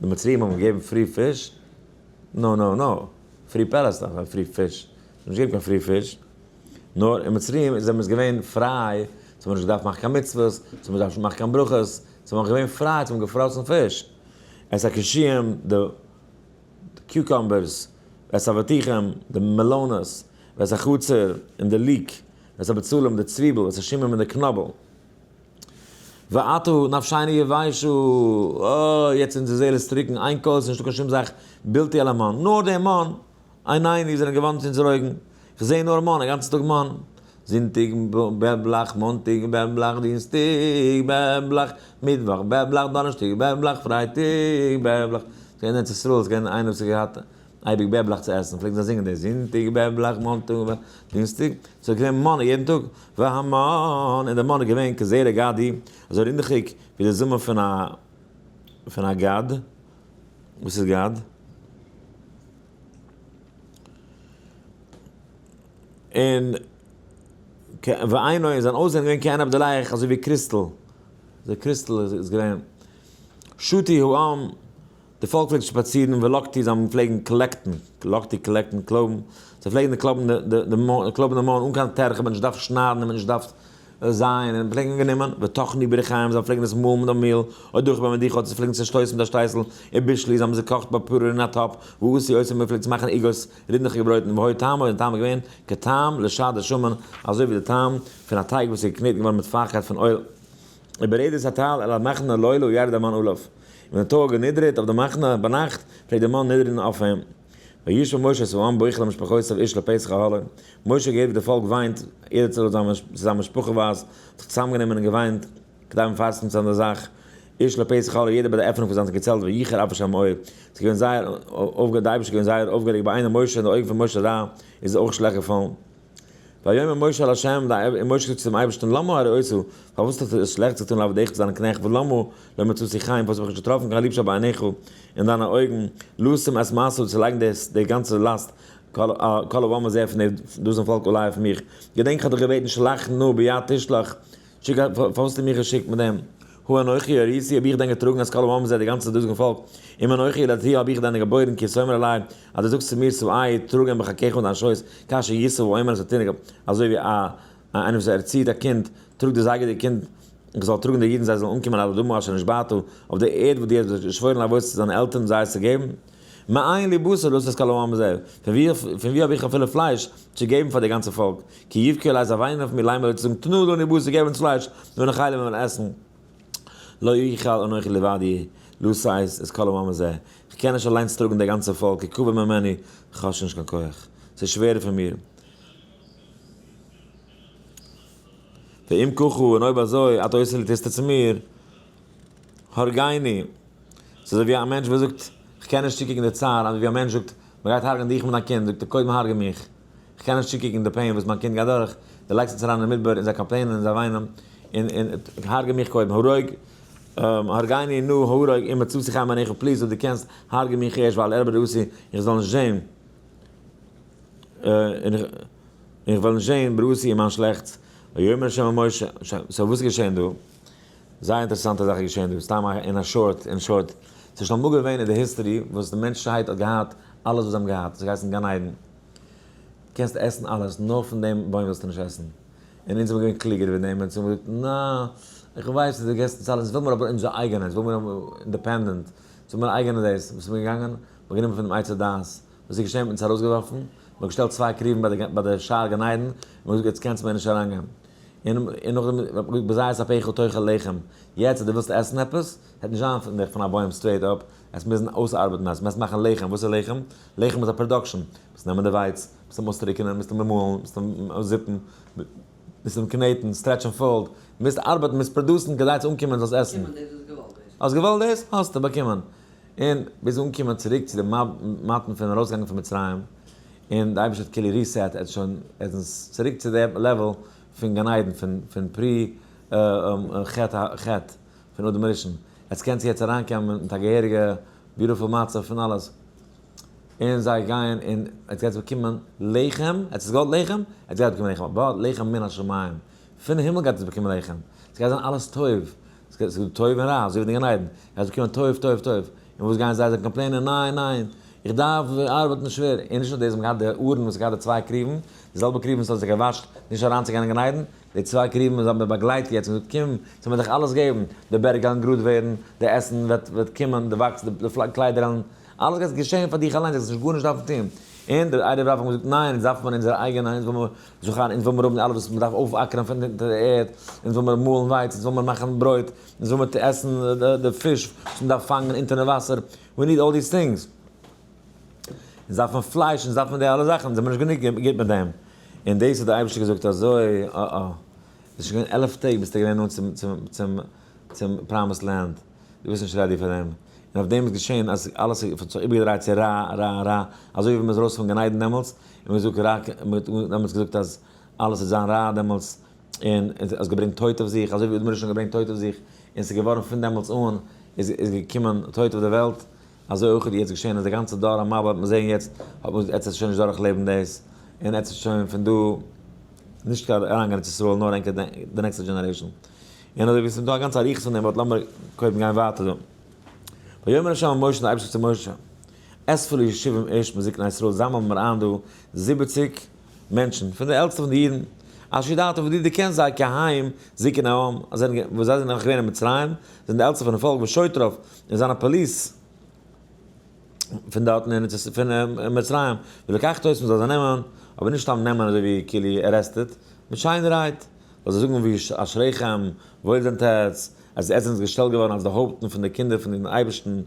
די מצריים האבן געגעבן free פיש? no no no, free Palestine, free פיש, זיי האבן נישט געגעבן קיין free פיש. נאר אין מצרים איז מען געווען פריי, זיי האבן נישט געדארפט מאכן קיין מצוות, זיי האבן נישט געדארפט מאכן קיין ברכות, זיי זענען געווען פריי, זיי האבן געפראסן פיש. את הקישואים, די cucumbers, ואת האבטיחים, די מעלאנעס, ואת החציר, און די leek, ואת הבצלים, די צוויבל, ואת השומים און די קנאבל. ועתה נפשינו יבשה, אוי, יעצט אונזער זעהל איז טרוקן, אין כל, ס'איז נישטא קיין שום זאך בלתי אל המן, נאר דער מן, עינינו זענען געוואנדן צו אונזערע אויגן, איך זע נאר מן, א גאנצן טאג מן, זונטאג בעבלאך, מאנטאג בעבלאך, דינסטאג בעבלאך, מיטוואך בעבלאך, דאנערשטאג בעבלאך, פרייטאג בעבלאך, ס'איז געווען אין ארץ ישראל איז געווען איינער וואס האט געהאט אייביג בעבלאך צו עסן, פלעגן זיי זינגען דאס, זונטאג בעבלאך, מאנטאג בעבלאך, דינסטאג, ס'איז געווען מן יעדן טאג, והמן, און דער מן איז געווען כזרע גדי, אזוי רינדעכיג ווי די זאמען פון א פון א גד, וואס איז גד? און ועינו איז זיין אויסזען געווען כעין הבדולח אזוי ווי קריסטל, אזוי קריסטל איז געווען. שתו העם. די פאלק פלעגט שפאצירן ולקטו, זיי האבן פלעגן collect ן, לקטו collect ן, קלויבן, זיי פלעגן די קלויבן די די קלויבן די מן אן קיין טרחה, מען האט נישט געדארפט שניידן און מען האט נישט געדארפט זייען, און פלעגן גענומען וטחנו בריחים, זיי פלעגן עס מאלן מיט א מיל, או דכו במדוכה, אדער זיי פלעגן צעשטויסן מיט א שטייסל, ובישלו, זיי האבן עס געקאכט בפרור אין א טאפ, ועשו אותם, מען פלעגט עס מאכן עוגות, רינדעכיגע ברויטן, והיה טעמו, און די טעם איז געווען כטעם לשד השמן, אזוי ווי די טעם פון א טייג וואס איז געקנעטן געווארן מיט פייכקייט פון אויל. וברדת הטל אל המחנה לילה ירד המן עליו, און ווען די טוי האט גענידערט אויף די מחנה ביינאכט, פלעגט דער מן נידערן אויף אים. וישמע משה את העם בוכה למשפחותיו איש לפתח אהלו, משה האט געהערט ווי די פאלק וויינט, יעדער צו זיין משפחה ווייז, האט זיך צוזאמגענומען און געוויינט, כדי מפרסם צו זיין די זאך, איש לפתח אהלו, יעדער ביי די עפענונג פון זיין געצעלט, ויחר אף השם מאוד, ס'איז געווען זייער אויפגערעגט, די אייבערשטער איז געווען זייער אויפגערעגט בעיני משה, אין די אויגן פון משה רע איז אויך שלעכט געפאלן. ויאמר משה אל ה', און משה זאגט צו דעם אייבערשטן, למה הרעותה, פארוואס האסטו עס שלעכטס געטאן לעבדיך צו דיינע קנעכט, ולמה לא מצאתי חן, פארוואס האב איך נישט געטראפן קיין ליבשאפט בעיניך, אין דיינע אויגן, לשום את משא, צו לייגן די גאנצע לאסט, כל העם הזה פון דאס פאלק עלי אויף מיך, געדענק איך האב דיך געבעטן שלח נא ביד תשלח, שיק א, פארוואס האסטו מיך געשיקט מיט דעם? הא אנכי הריתי, האב איך דען געטראגן את כל העם הזה, די גאנצע דאזיגן פאלק? אם אנכי ילדתיו, האב איך דען געבוירן כי תאמר אלי, אז דו זאגסט צו מיר שאהו, טראג אים בחיקך אין דיין שויס, כאשר ישא האומן את התינוק, אזוי ווי א איינער וואס ערציהט א קינד, טראגט די זייגעדיגע קינד, איך זאל טראגן די אידן זיי זאלן אנקומען אל האדמה אשר נשבעת, אויף די ערד וואס דו האסט געשוואוירן לאבות צו זיינע עלטערן זיי עס צו געבן. מאין לי בשר לשאת כל העם הזה, פון וואו האב איך אפילו פלייש צו געבן פאר די גאנצע פאלק? כי יבכו עלי זיי וויינען אויף מיר לאמר צו זאגן תנה לנו בשר געב אונז פלייש ונאכלה מיר וועלן עסן. לא אוכל אנכי לבדי לשאת את כל העם הזה, איך קען נישט אליינס טראגן די גאנצע פאלק כי כבד ממני, איך האב שוין נישט קיין כח, ס'איז שווערער פון מיר. ואם ככה, און אויב אזוי, אתה עושה לי טוסטו צו מיר, הרגני. ס'איז אזוי ווי א מענטש וואס זאגט, איך קען נישט צוקוקן די צער, אזוי ווי א מענטש זאגט, מ'גייט הרג'ענען דיך מיט דיין קינד, זאגט ער, קודם הרג'ע מיך, איך קען נישט צוקוקן די pain וואס מיין קינד גייט דורך, דו לייגסט אונז אריין אין מדבר און זיי complain ען און זיי וויינען, און און הרג'ע מיך קודם, הרוג, הרגני נא הרוג אם מצאתי חן בעיניך, please אויב דו קענסט, הרג'ע מיך ערשט ואל אראה ברעתי, איך זאל נישט זען, און איך וועל נישט זען ברעתי אין מיין שלעכטס, ויאמר ה' אל משה, so וואס איז געשען דא? זייער אינטערעסאנטע זאך איז געשען דא, סתם אין א short, אין short, ס'איז שוין אמאל געווען אין די history וואס די מענטשהייט האט געהאט אלעס וואס זיי האבן געהאט, ס'האט געהייסן גן עדן, קענסט עסן אלעס, נאר פון דעם בוים זאלסטו נישט עסן, און אונז זעמיר געווען קלוגער ווי דעם, אונז האבן געזאגט נא, איך ווייס אז דו געסט אונז אלעס, אונז וויל מיר אבער אונזער אייגענע, אונז וויל מיר independent, אונז וויל מיר אייגענע דאס, וואס איז מען געגאנגען? מ'האט גענומען פון דעם עץ הדעת, וואס איז געשען? מ'האט אונז ארויסגעווארפן, מ'האט געשטעלט צוויי כרובים ביי די שער גן עדן, און מ'האט געזאגט יעצט קענסטו מער נישט אריינגיין. און נאכדעם האט מען געזאגט בזעת אפיך תאכל לחם, יעצט אז דו ווילסט עסן עפעס, וועט נישט זיין פון דיך פון א בוים straight up, עס מוזן אויסארבעטן עס, מוזט מאכן לחם, וואס איז לחם? לחם איז א production, מוזט נעמען די ווייץ, מוזט אים אויסטריקענען, מוזט אים מאלן, מוזט אים זיפן, מוזט אים קנעטן, stretch און fold, מוזט ארבעטן, מוזט produce ן כדי צו אנקומען זאלסט עסן. באקומען דאס וואס געוואלט דאס. האסט געוואלט דאס? האסטו באקומען. און ביז אנקומען צוריק צו די מתן פון ארויסגאנג פון מצרים, און די אייבערשטער האט כאילו reset, ער האט שוין, ער איז צוריק צו די level פון גן עדן, פון pre חטא, חטא פון אדם הראשון, עטס קענטס יעצט אריינקומען מיט א געהעריגע beautiful מצב פון אלעס, און זיי גייען און עטס גייטס באקומען לחם, עטס האטס געוואלט לחם? עטס גייט באקומען לחם, but לחם מן השמים, פון הימל גייט עטס באקומען לחם, ס'גייט זיין אלעס טוב, ס'איז דא טוב און רע, אזוי ווי אין גן עדן, גייסט באקומען טוב טוב טוב, און וואס גייען זיי זיי complain ען, ניין ניין, איך דארף ארבעטן שווער, און נישט נאר דאס, זיי האבן געהאט די ארון וואס האט געהאט די צוויי כרובים, די זעלבע כרובים וואס האט זיך געוואשט נישט אריינצוגיין אין גן עדן, די צוויי כרובים וואס האבן מיר באגלייט יעצט און געזאגט קום, זאל מיר דיך אלעס געבן, די בערג וועלן גראד ווערן, די עסן וועט וועט קומען, די וואקס, די קליידער וועלן, אלעס גייט געשען פאר דיך אליינס, זאלסט נישט גארנישט דארפן טון. און די ערב רב האבן געזאגט ניין, אונז דארף מען אונזער אייגענע, אונז וויל מיר זוכן, אונז וויל מיר האבן אלעס וואס מען דארף אויפאקערן פון אונטער די ערד, אונז וויל מיר מאלן ווייץ, אונז וויל מיר מאכן ברויט, אונז וויל מיר עסן די פיש וואס מען דארף פאנגען אונטערן וואסער, we need all these things. אונז דארף מען פלייש, אונז דארף מען די אלע זאכן, אונז זעמיר נישט גענוג גוט מיט דעם. און דאס האט דער אייבערשטער געזאגט אזוי, אה אה, עס איז שוין געווען 11 טעג ביסטו געווען נאנט צום צום promised land, דו ביסט נישט ready פאר דעם. און אויף דעם איז געשען אז אלעס האט זיך איבערגעדרייט צו רע רע רע, אזוי ווי מען איז ארויס פון גן עדן דעמאלטס, און מען האט געזאגט רע, מען האט דעמאלטס געזאגט אז אלעס וועט זיין רע דעמאלטס, און עס האט געברענגט טויט אויף זיך, אזוי ווי אדם הראשון האט געברענגט טויט אויף זיך, און עס איז געווארן פון דעמאלטס אן איז איז געקומען טויט אויף די וועלט, אזוי אויך איז יעצט געשען אז די גאנצע דור המבול האט מען זען יעצט, האט מען עטס עס שוין נישט דורך לעבן דאס, און עטס שוין פון דא נישט אריינגיין ארץ ישראל נאר ענקער די נעקסטע generation. און אזוי ווי עס איז דא א גאנצע אריכות פון דעם but לאמיר קודם גיין ווייטער דא. ויאמר ה' אל משה, און דער אייבערשטער זאגט צו משה, אספה לי שבעים איש מזקני ישראל, זאמל מיר איין דא 70 מענטשן, פון די עלטסטע פון די אידן, אשר ידעת וואס דו דערקענסט זיי, כי הם זקני העם, אז זיי וואס זיי זענען נאך געווען אין מצרים, זענען די עלטסטע פונעם פאלק, ושוטריו, און זיינע police פון דארטן אין פון מצרים, ולקחת אותם, מ'זאל זיי נעמען, אבער נישט סתם נעמען אזוי ווי כאילו arrested, מיט שיינערהייט, זאל זיי זאגן ווי אשריכם, וואויל זענט עטץ, אז עטץ זענט געשטעלט געווארן אלס די הויפטן פון די קינדער פון דעם אייבערשטן,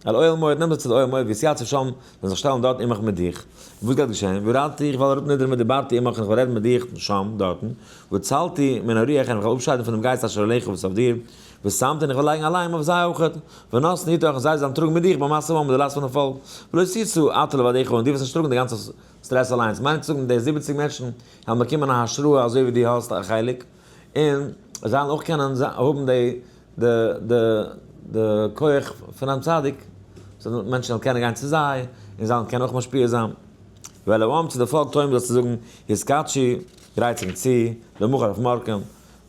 אל אוהל מועד, נעם זיי צו די אוהל מועד, והתייצב שם, זאלן זיך שטעלן דארט עמך מיט דיך. וואס גייט געשען? וירדתי, איך וועל אראפנידערן ודברתי עמך און איך וועל רעדן מיט דיך, שם, דארטן, והצלתי מן הרוח, און איך וועל אפשיידן פון דעם גייסט אשר עליך וואס איז אויף דיר, ושמתי און איך וועל לייגן עליהם אויף זיי אויכעט, ונשאו אתך און זיי זאלן טראגן מיט דיך במשא העם מיט די לאסט פון דעם פאלק, ולא תשא אתה לבדך און דו וועסט נישט טראגן די גאנצע סטרעס אליינס, מיינט צו זאגן די 70 מענטשן וועלן באקומען א השראה אזוי ווי דו האסט א חלק, און זיי וועלן אויך קענען האבן די די די די כח פונעם צדיק, סאו מענטשן וועלן קענען גיין צו זיי, און זיי וועלן קענען אויך משפיע זיין. ואל העם צו די פאלק תאמר זאלסטו זאגן, התקדשו, גרייט זיך צו, למחר אויף מארגן,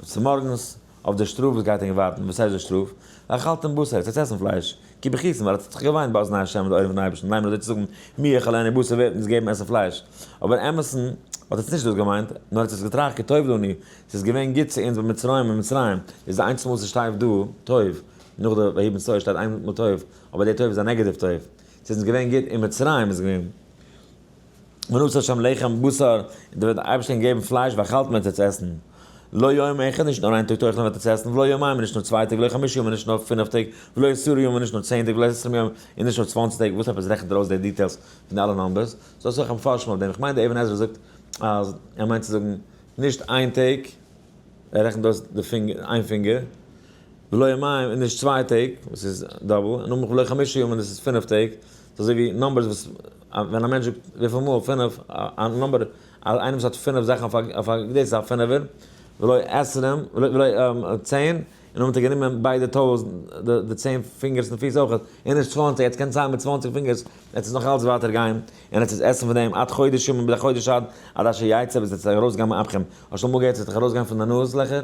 צומארגנס, אויף די שטראף וואס גייט ענק ווארטן, וואס הייסט די שטראף? ואכלתם בשר, עטס וועט עסן פלייש, כי בכיתם, ווייל עטס האט זיך געוויינט באזני השם מיט די אויערן פון אייבערשטן, לאמר אזוי צו זאגן, מי יאכלנו בשר ווער וועט אונז געבן עסן פלייש? אבער אין אמת'ן האט עטס נישט דאס געמיינט, נאר עטס האט געטראכט כי טוב לנו, ס'איז געווען גוט צו אונז במצרים אין מצרים, איז די איינציגסטע מאל וואס ס'שטייט דא טוב, נאך די ויהי בנסוע שטייט איין מאל טוב, אבער די טוב איז א negative טוב, ס'איז אונז געווען גוט אין מצרים איז געווען. ונתן השם לחם בשר, און דער וועט דער אייבערשטער געבן פלייש ואכלתם וועט עטס עסן. לא יום אחד, נישט נאר איין טאג תאכלון וועט עטס עסן, ולא יומיים, נישט נאר 2 טעג, ולא חמשה ימים, נישט נאר 5 טעג, ולא עשרה ימים, נישט נאר 10 טעג, ולא עשרים יום, און נישט נאר 20 טעג, וואס עפעס רעכנט ער אויס די details פון די אלע numbers? ס'איז אסאך מפרשים אויף דעם, איך מיין דער אבן עזרא זאגט אז ער מיינט צו זאגן נישט איין טאג, ער רעכנט אויס די פינגער, איין פינגער, ולא יומיים, און נישט 2 טעג, וואס איז double, און נאכדעם ולא חמשה ימים, דאס איז 5 טעג, ס'איז אזוי ווי numbers וואס ווען א מענטש זאגט וויפיל מאל פינף, א number, איינער וואס האט פינף זאכן אויף א, דאס איז א פינעווער, ולא עשרים, ולא 10, און נאכדעם האט ער גענומען ביידע toes, די 10 פינגערס און פיס אויך, און נישט 20, יעצט קען ציילן מיט 20 פינגערס, יעצט איז נאך אלץ ווייטער גיין, און יעצט איז עסן פון דעם עד חודש ימים, ביז א חודש עד אשר יצא, ביז עס וועט ארויסגיין מאפכם. האסט שוין אמאל געהערט עס וועט ארויסגיין פון די נאז לעכער?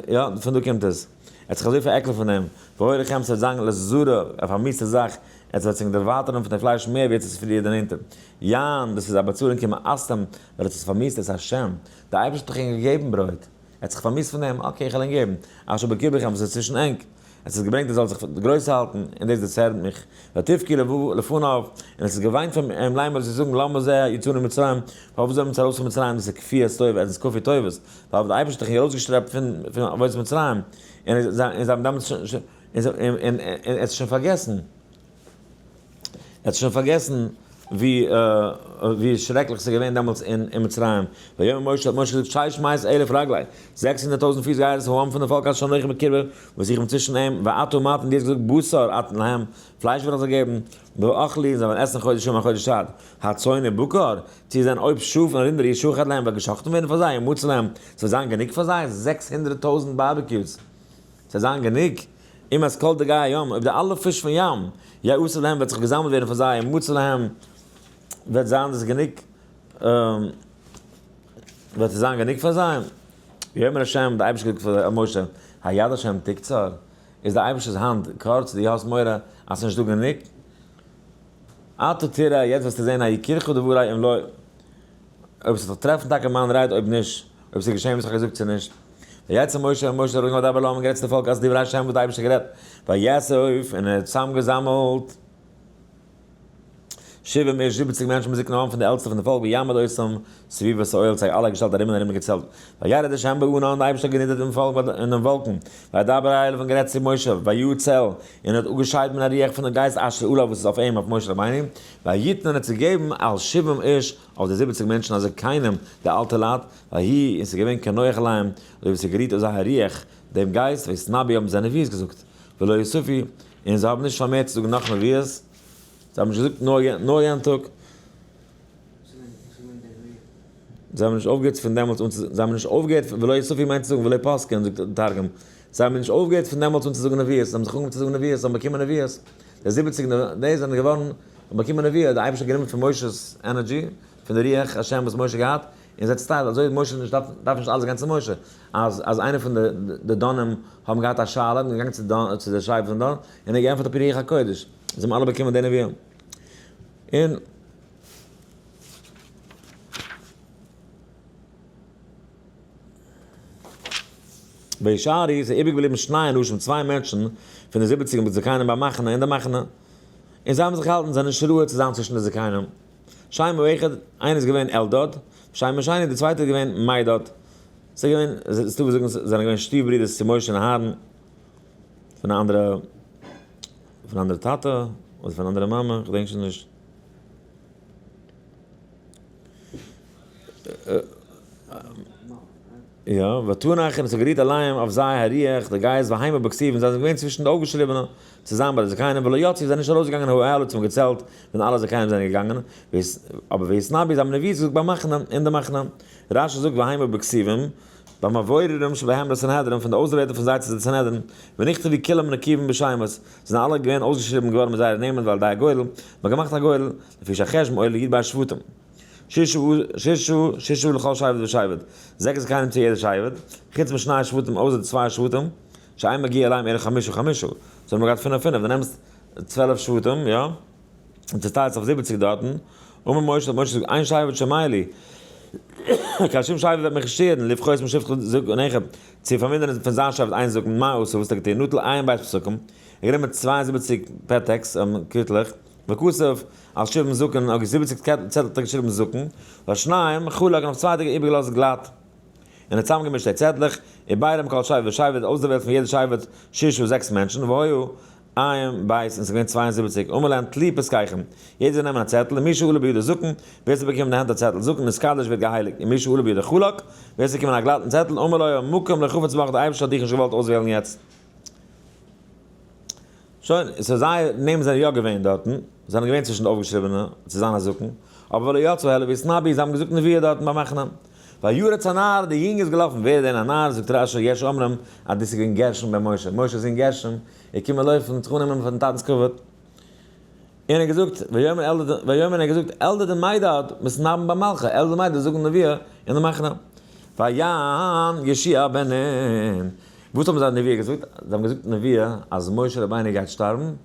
יא, פון דא קומט עס. ער האט זיך אזוי פארעקלט פון דעם. והיו לכם ס'וועט זיין לזרא, אויף א מיסע זאך, עס וועט זיך דערווייטערן פון די פלייש מער ווי עס איז פריער דערנענטער. יען, דאס איז א באצאלונג כי מאסתם, ווייל עס איז פארמיסט את השם. דער אייבערשטער האט דאך אים געגעבן ברויט. ער האט זיך פארמיסט פון דעם, okay, איך וועל אים געבן. אשר בקרבכם, וואס איז צווישן ענק. עס איז געברענגט ער זאל זיך גרויס האלטן, און דאס דערצערנט מיך. ותבכו לפניו, און עס איז געוויינט פון אים לאמר זיי זאגן למה זה יצאנו ממצרים, פארוואס זענען מיר ארויס פון מצרים, דאס איז כפיית טוב, עס איז כפוי טובות, ווייל דער אייבערשטער האט דיך ארויסגעשלעפט פון עבודת מצרים, און זיי האבן דעמאלטס שוין, און ער האט שוין פארגעסן, ער האט שוין פארגעסן ווי שרעקליך ס'איז געווען דעמאלטס אין מצרים. ויאמר משה, האט משה געזאגט, שש מאות אלף רגלי, 600,000 פיס גייער איז העם פון די פאלק אשר אנכי בקרבו, וואס איך בין צווישן אים, ואתה אמרת, און דו האסט געזאגט, בשר אתן להם, פלייש וועל איך זיי געבן, ואכלו, און זיי וועלן עסן חודש ימים א חודש צייט. הצאן ובקר, צו זען אויב שאף און רינדער ישחט להם וועט געשאכטן ווערן פאר זיי, ומצא להם, ס'וועט זיין גענוג פאר זיי, 600,000 barbecues, ס'וועט זיין גענוג, אם את כל דגי הים, אויב די אלע פיש פון ים, יאסף להם וועט זיך געזאמלט ווערן פאר זיי, ומצא להם, וועט זיין דאס גענוג, וועט עס זיין גענוג פאר זיי? ויאמר השם, דער אייבערשטער האט געזאגט פאר משה, היד השם תקצר, איז דער אייבערשטער'ס האנט קורץ, דו האסט מורא אז ס'איז נישטא גענוג? עתה תראה, יעצט וועסטו זען היכירך דברי אם לא, אויב ס'וועט זיך טרעפן טאקע מיין רייד, אויב נישט, אויב ס'איז געשען וואס איך האב געזאגט צו נישט. ויצא משה, און משה איז ארויסגעגאנגען וידבר אל העם און גערעדט צו די פאלק אז דברי השם וואס דער אייבערשטער האט גערעדט. ויאסוף, און ער האט צוזאמגעזאמלט שבעים איש, 70 מענטשן מזקני העם פון די עלטסטע פון די פאלק, ויעמד אותם סביבות האוהל, זיי אלע געשטעלט ארום און ארום געצעלט. וירד השם בענן, און דער אייבערשטער האט גענידערט אין פאלק אין דעם וואלקן. וידבר אליו און גערעדט צו משה, ויצל, און ער האט אפגעשיידט מן הרוח פון דעם גייסט אשר עליו וואס איז אויף אים, אויף משה רבינו, ויתן און ער האט צוגעגעבן אל שבעים איש, אויף די 70 מענטשן הזקנים, די אלטע לייט, ויהי, און ס'איז געווען כנוח עליהם, אזוי ווי ס'איז גערוהט אויף זיי הרוח, דעם גייסט, ויתנבאו האבן זיי נביאות געזאגט, ולא יספו, און זיי האבן נישט פארמערט צו זאגן נאך נביאות, זיי האבן נישט געזאגט נאר יענעם טאג. זיי האבן נישט אויפגעהערט פון דעמאלטס אן צו, זיי האבן נישט אויפגעהערט, ולא יספו מיינט צו זאגן ולא פסקו, זאגט דער תרגום, זיי האבן נישט אויפגעהערט פון דעמאלטס אן צו זאגן נביאות, זיי האבן זיך אנגעהויבן צו זאגן נביאות, זיי האבן באקומען נביאות, די 70 די זענען געווארן, האבן באקומען נביאה, דער אייבערשטער האט גענומען פון משה'ס energy, פון די רוח השם וואס משה האט געהאט, און זיי צעטיילט, אזוי משה נישט דארף, דארף נישט אלעס גיין צו משה. אז אז איינער פון די די דנים האבן געהאט א שאלה, און געגאנגען צו דן צו די שבט פון דן, און ער געענטפערט על פי רוח הקודש. זיי האבן אלע באקומען די נביאים. און. וישארי, ס'איז איבערגעבליבן שני אנשים, צוויי מענטשן, פון די זיבעציג מיט זקנים במחנה, אין די מחנה. און זיי האבן זיך געהאלטן, זיי זענען נישט ראוי צו זיין צווישן די זקנים. שם האחד, איינער איז געווען אלדד, שם השני, דער צווייטער איז געווען מידד. ס'איז געווען, ס'איז דא וואס זאגן זיי זענען געווען שטיף ברידערס צו משה און אהרן, פון א אנדערע, פון א אנדערע טאטע, אדער פון א אנדערע מאמע, כ'דענק שוין נישט. יא, ותנח און עס האט גערוהט עליהם אויף זיי הרוח, די גייסט, והמה בכתיב, און זיי זענען געווען צווישן די אויפגעשריבענע, צוזאמען ביי די זקנים, ולא יצאו, זיי זענען נישט ארויסגעגאנגען האהלה צום געצעלט, ווען אלע זקנים זענען געגאנגען, אבער ויתנבאו, זיי האבן נביאות געזאגט במחנה, אין די מחנה. רשי זאגט והמה בכתובים, במבוררים שבהם לסנהדרין, פון די אויסדערוועלטע פון זיי צו די סנהדרין, ונכתבו כולם נקובים בשמות, זענען אלע געווען אויסגעשריבן געווארן מיט זייערע נעמען ועל ידי הגורל, מען האט געמאכט א גורל, לפי שהחשבון עולה י"ב שבטים. ששה ששה ששה לכל שבט ושבט, זעקס זקנים צו יעדע שבט, חוץ משני שבטים אויסער די צוויי שבטים, שאין מגיע אליהם אלא חמשה חמשה, זיי האבן געהאט פינף פינף, דו נעמסט 12 שבטים, יא, און צעטיילסט אויף 70 דארטן, אמר משה, האט משה געזאגט, אין שבט שומע לי, קיין שום שבט וועט מיך נישט שטערן, לפחות משבטך זקן אחד, צו פארמינערן פון זיין שבט איין זקן, מה עשה, וואס האט ער געטון, נטל ע"ב פתקים, ער האט גענומען 72 פתק'ס, קוויטלעך, וכתב על שבעים זקן, אויף 70 צעטל האט ער געשריבן זקן, והשניים חלק, און אויף צוויי האט ער איבערגעלאזט גלאט. און האט צוזאמגעמישט די צעטלעך, ובירר מכל שבט ושבט, אויסדערוועלט פון יעדע שבט ששה זעקס מענטשן, והיו ע"ב, און ס'איז געווען 72, אמר להם טלו פתקיכם, יעדער זאל נעמען א צעטל, ומי שעלה בידו זקן, ווער ס'האט באקומען אין די הענט א צעטל זקן, נתקדש ווערט געהייליגט, ומי שעלה בידו חלק, ווער ס'האט באקומען א גלאטן צעטל, אמר לו המקום לא חפץ בך, די אייבערשטער האט דיך נישט געוואלט אויסוועלן יעצט. שוין, so זייער נעמען זענען יא געווען דארטן, זיי זענען געווען צווישן די אויפגעשריבענע צו זיין א זקן, אבער ולא יצאו האלה ויתנבאו, זיי האבן געזאגט נביאה דארטן ביים מחנה. וירץ הנער, די יונג איז געלאפן, ווער איז דען א נער? זאגט רשי, יש אומרים אז דאס איז געווען גרשון בן משה, משה'ס זון גרשון, ער קומט לויפן זיך אננעמען פארן טאטנ'ס כבוד. און ער האט געזאגט, ויאמר אלדד, ויאמר ער האט געזאגט, אלדד ומידד מתנבאין במחנה, אלדד ומידד זאגן נביאה אין די מחנה. ויען יהושע בן נון. וואס האבן זיי נביאה געזאגט? זיי האבן געזאגט נביאה אז משה רבינו גייט שטארבן, און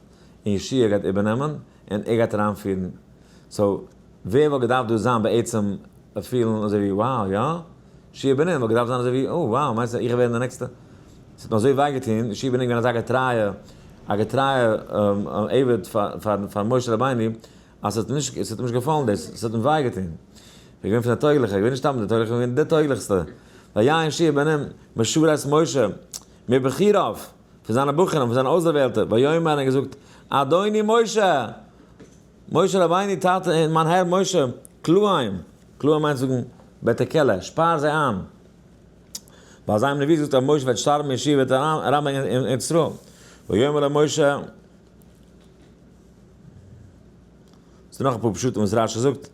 יהושע גייט איבערנעמען, און ער גייט אריינפירן. so, ווער וואלט געדארפט דא זיין בעצם פילן אזוי ווי wow, יא? יהושע בן נון וואלט געדארפט זיין אזוי ווי, oh wow, מיינסט איך ווער די נעקסטע? ס'האט מיר אזוי וויי געטון, יהושע בן נון געווען אזא געטרייע, א געטרייע עבד פאר משה רבינו, אז ס'האט אים נישט, ס'האט אים נישט געפאלן דאס, ס'האט אים וויי געטון. ער איז געווען פון די טויגליכע, ער איז געווען נישט סתם די טויגליכע, ער איז געווען די טויגליכסטע. ויען יהושע בן נון משרת משה, מבחוריו, פון זיינע בחורים, פון זיינע אויסדערוועלטע, ויאמר און ער האט געזאגט, אדוני משה! משה רבינו טאטע און מיין הער משה, כלאם, כלאם מיינט זאגן בית הכלא, שפאר זיי איין. ווייל זיי האבן נבואה געזאגט אז משה וועט שטארבן און יהושע וועט אריינברענגען אין ארץ ישראל. ויאמר למשה, ס'דא נאך אפאר פשטים וואס רשי זאגט,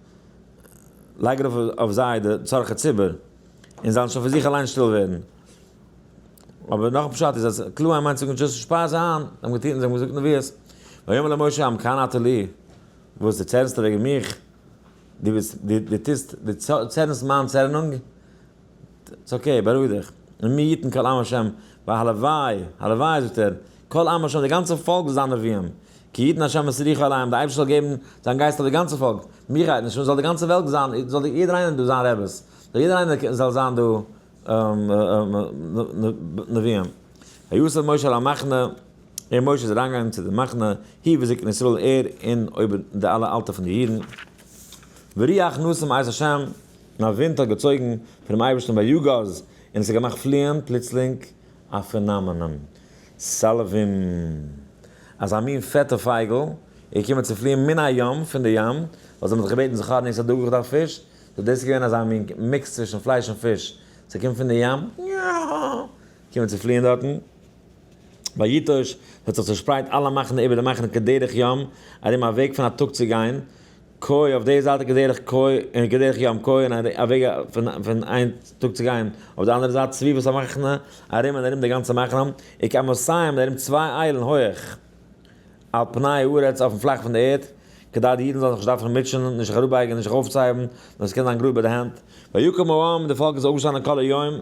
לייג ארויף אויף זיי די צרכי ציבור, און זאלן שוין פון זיך אליין שטיל ווערן. אבער נאך א פשט איז אז כלאם מיינט זאגן just שפאר זיי איין, זיי האבן געטון, זיי האבן געזאגט נביאות. ויאמר למשה המקנא אתה לי, וואס דו צערנסט וועגן מיך, דו ביסט, דו טוסט, דו צערנסט מיין צערנונג, it's okay, בארואיג דיך. ומי יתן כל עם השם, והלוואי, הלוואי זאגט ער, כל עם השם, די גאנצע פאלק זאל זיין נביאים. כי יתן השם את רוחו עליהם, די אייבערשטער זאל געבן זיין גייסט אויף די גאנצע פאלק. מיר גייט נישט אן, זאל די גאנצע וועלט זיין, זאל יעדער איינער דא זיין רעבעס. זאל יעדער איינער זאל זיין דא נביאים. ויסב משה אל המחנה, און משה איז אריינגעגאנגען צו די מחנה, הוא וזקני ישראל, ער און אויבער די אלע אלטע פון די אידן. ורוח נסע מאת השם, און א ווינט האט געצויגן פונעם אייבערשטן ויגז, און עס האט געמאכט פליען פלוצלינג א פענאמענען, שלווים, אזא מין פעטע פייגל, איז געקומען צו פליען מן הים, פון די ים, ווייל זיי האבן זיך געבעטן זכור נאס הדגה איך דארף פיש, so דאס איז געווען אזא מין mix צווישן פלייש און פיש, ס'קומט פון די ים, קומען צו פליען דארטן. ויטוש, ס'האט זיך צעשפרייט אלע מחנה איבער די מחנה כדרך ים, ארום א וועג פון א טאג צו גיין, כה אויף די זייט כדרך כה און כדרך ים כה און א וועג פון איין טאג צו גיין אויף די אנדערע זייט סביבות המחנה, ארום און ארום די גאנצע מחנה, וכאמתים ארום צוויי איילן הויעך, על פני הארץ אויפן פלאך פון די ערד. כדי די אידן זאלן זיך נישט דארפן מוטשען, נישט זיך אראפבייגן, נישט זיך אויפצוהייבן, נאר עס קען זיין גראד ביי די הענט. ויקום העם, די פאלק איז אויפגעשטאנען כל היום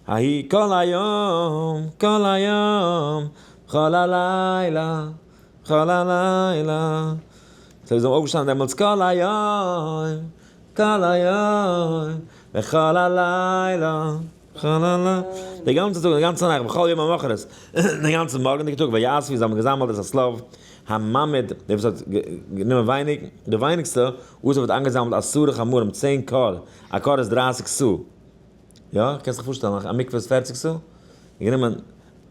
ההיא, כל היום, כל היום, כל הלילה, כל הלילה. זיי זענען אויפגעשטאנען דעמאלטס כל היום, כל היום, וכל הלילה, כל הלילה. די גאנצע טאג, די גאנצע נאכט, וכל יום המחרת, די גאנצע מארגנדיגע טאג, ויאספו, זיי האבן געזאמלט את השליו הממעיט, דער וואס האט גענומען ווייניג, די ווייניגסטע, אסף האט איינגעזאמלט עשרה חמורים, 10 כור, א כור איז 30 סאה. יא, קענסט זיך פארשטעלן, א מקווה איז 40 סאה. גענומען, ער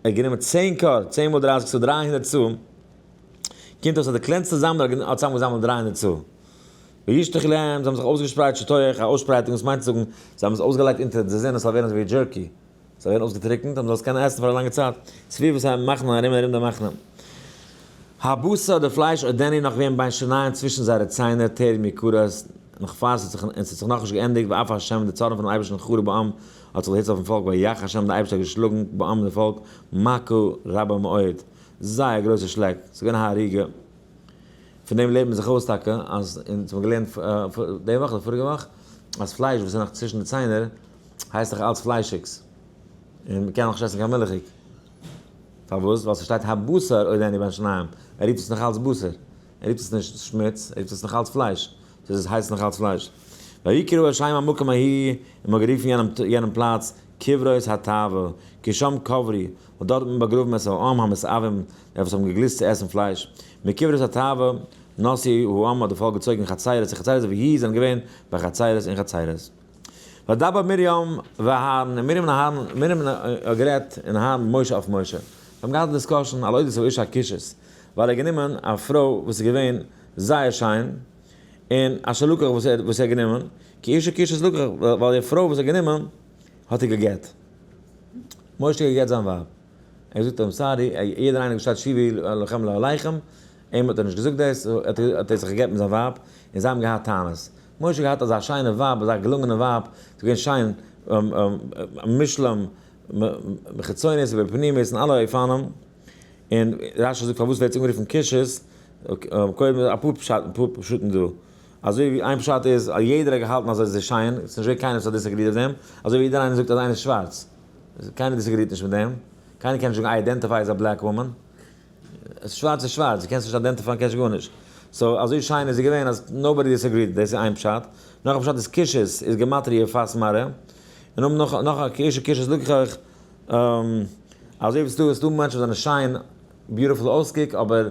האט גענומען 10 כור, 10 מאל 30 סאה, 300 סאה. קומט אויס אז די קלענסטע זאמלער האט צוזאמגעזאמלט 300 סאה. וישטחו להם, זיי האבן זיך אויסגעשפרייט שטוח, א אויסשפרייטונג, וואס מיינט צו זאגן, זיי האבן עס אויסגעלייגט אונטער די זון עס זאל ווערן אזוי ווי jerky, עס זאל ווערן אויסגעטריקנט, אז מען זאל עס קענען עסן פאר א לאנגע צייט, סביבות המחנה ארום און ארום די מחנה. הבשר, די פלייש, עודנו נאך געווען בין שיניהם צווישן זייערע ציינער, טרם יכרת, נאך פאר עס האט זיך, און עס האט זיך נאכנישט געענדיגט, ואף השם, די צארן פונעם אייבערשטן חרה בעם, האט זיך דערהיצט אויפן פאלק, ויך השם, דער אייבערשטער האט געשלאגן, בעם די פאלק, מכה רבה מאוד, זייער גרויסע שלעק, ס'איז געווען א הריגה. פון דעם לערנט מען זיך אויס טאקע, אז אונז האבן געלערנט די וואך אדער פאריגע וואך, אז פלייש וואס איז נאך צווישן די ציינער, הייסט דאך אלץ פליישיגס, און מען קען נאך נישט עסן קיין מילכיג. פארוואס? ווייל ס'שטייט הבשר עודנו בין שיניהם, ער רופט עס נאך אלץ בשר, ער רופט עס נישט שמוץ, ער רופט עס נאך אלץ פלייש, סאו עס הייסט נאך אלץ פלייש. ויקראו שם המקום ההוא, און מ'האט גערופן יענעם פלאץ קברות התאווה, כי שם קברו, ווייל דארט האט מען באגראבן את העם המתאווים, די וואס האבן געגליסט צו עסן פלייש. מקברות התאווה נסעו העם האט די פאלק געצויגן חצרות און חצרות ויהי זענען געווען בחצרות און חצרות. וידבר מרים ואהרן, און מרים און אהרן, מרים האט גערעדט און אהרן משה אויף משה. זיי האבן געהאט א discussion על אודות האשה הכושית, ווייל ער האט גענומען א פרוי וואס איז געווען זייער שיין, און אשר לקח וואס ער האט גענומען, כי אשה כושית לקח, ווייל די פרוי וואס ער האט גענומען האט ער גע'גט. משה האט גע'גט זיין ווייב. ער זאגט אים sorry, יעדער איינער געשטייט שובו לכם לאהליכם, אים האט ער נישט געזאגט דאס, האט ער זיך גע'גט מיט זיין ווייב, און זיי האבן געהאט טענות. משה האט געהאט אזא שיינע ווייב, אזא געלונגענע ווייב, ס'איז געווען שיין, מושלם, בחיצוניות ובפנימיות אין אלע אופנים, און רשי זאגט פארוואס ווערט עס אנגערופן כושית, קודם אפאר פשטים דא, אזוי ווי איין פשט איז אז יעדער האט געהאלטן אז עס איז שיין, עס איז נישט געווען קיינער וואס האט disagree ט אויף דעם, אזוי ווי יעדער איינער זאגט אז איינער איז שווארץ, קיינער disagree ט נישט מיט דעם, קיינער קען נישט זאגן I identify as a black woman, שווארץ איז שווארץ, דו קענסט נישט identify ען קענסט גארנישט, so אזוי שיין איז זי געווען אז nobody disagreed, דאס איז איין פשט, נאך א פשט איז כושית איז גמטריא יפת מראה, און נאך נאך א כי אשה כושית לקח, אזוי ווי ס'דא ס'דא מענטשן וואס זענען שיין, beautiful אויסקוק, אבער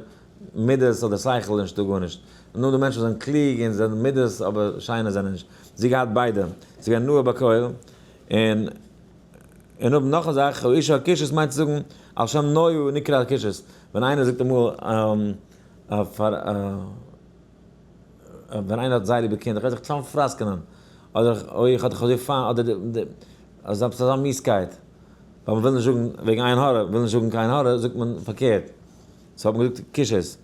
מידות אדער שכל איז נישטא גארנישט. און נאך דא מענטשן וואס זענען קלוג און זענען מידות אבער שיינע זענען נישט. זי געהאט ביידע. זי געווען נאה בכל. און און האבן נאך א זאך, האשה הכושית מיינט צו זאגן על שם נועה נקרא הכושית. ווען איינער זאגט אמאל פאר ווען איינער האט זייער ליב א קינד, איך וועל זיך צאמפראסקענען, אדער אוי איך האב דיך אזוי פיינט, אדער אזא עפעס אזא מיאוסקייט. ווייל מ'וויל נישט זאגן וועגן עין הרע, מ'וויל נישט זאגן קיין הרע, זאגט מען פארקערט. so האט מען געזאגט כושית.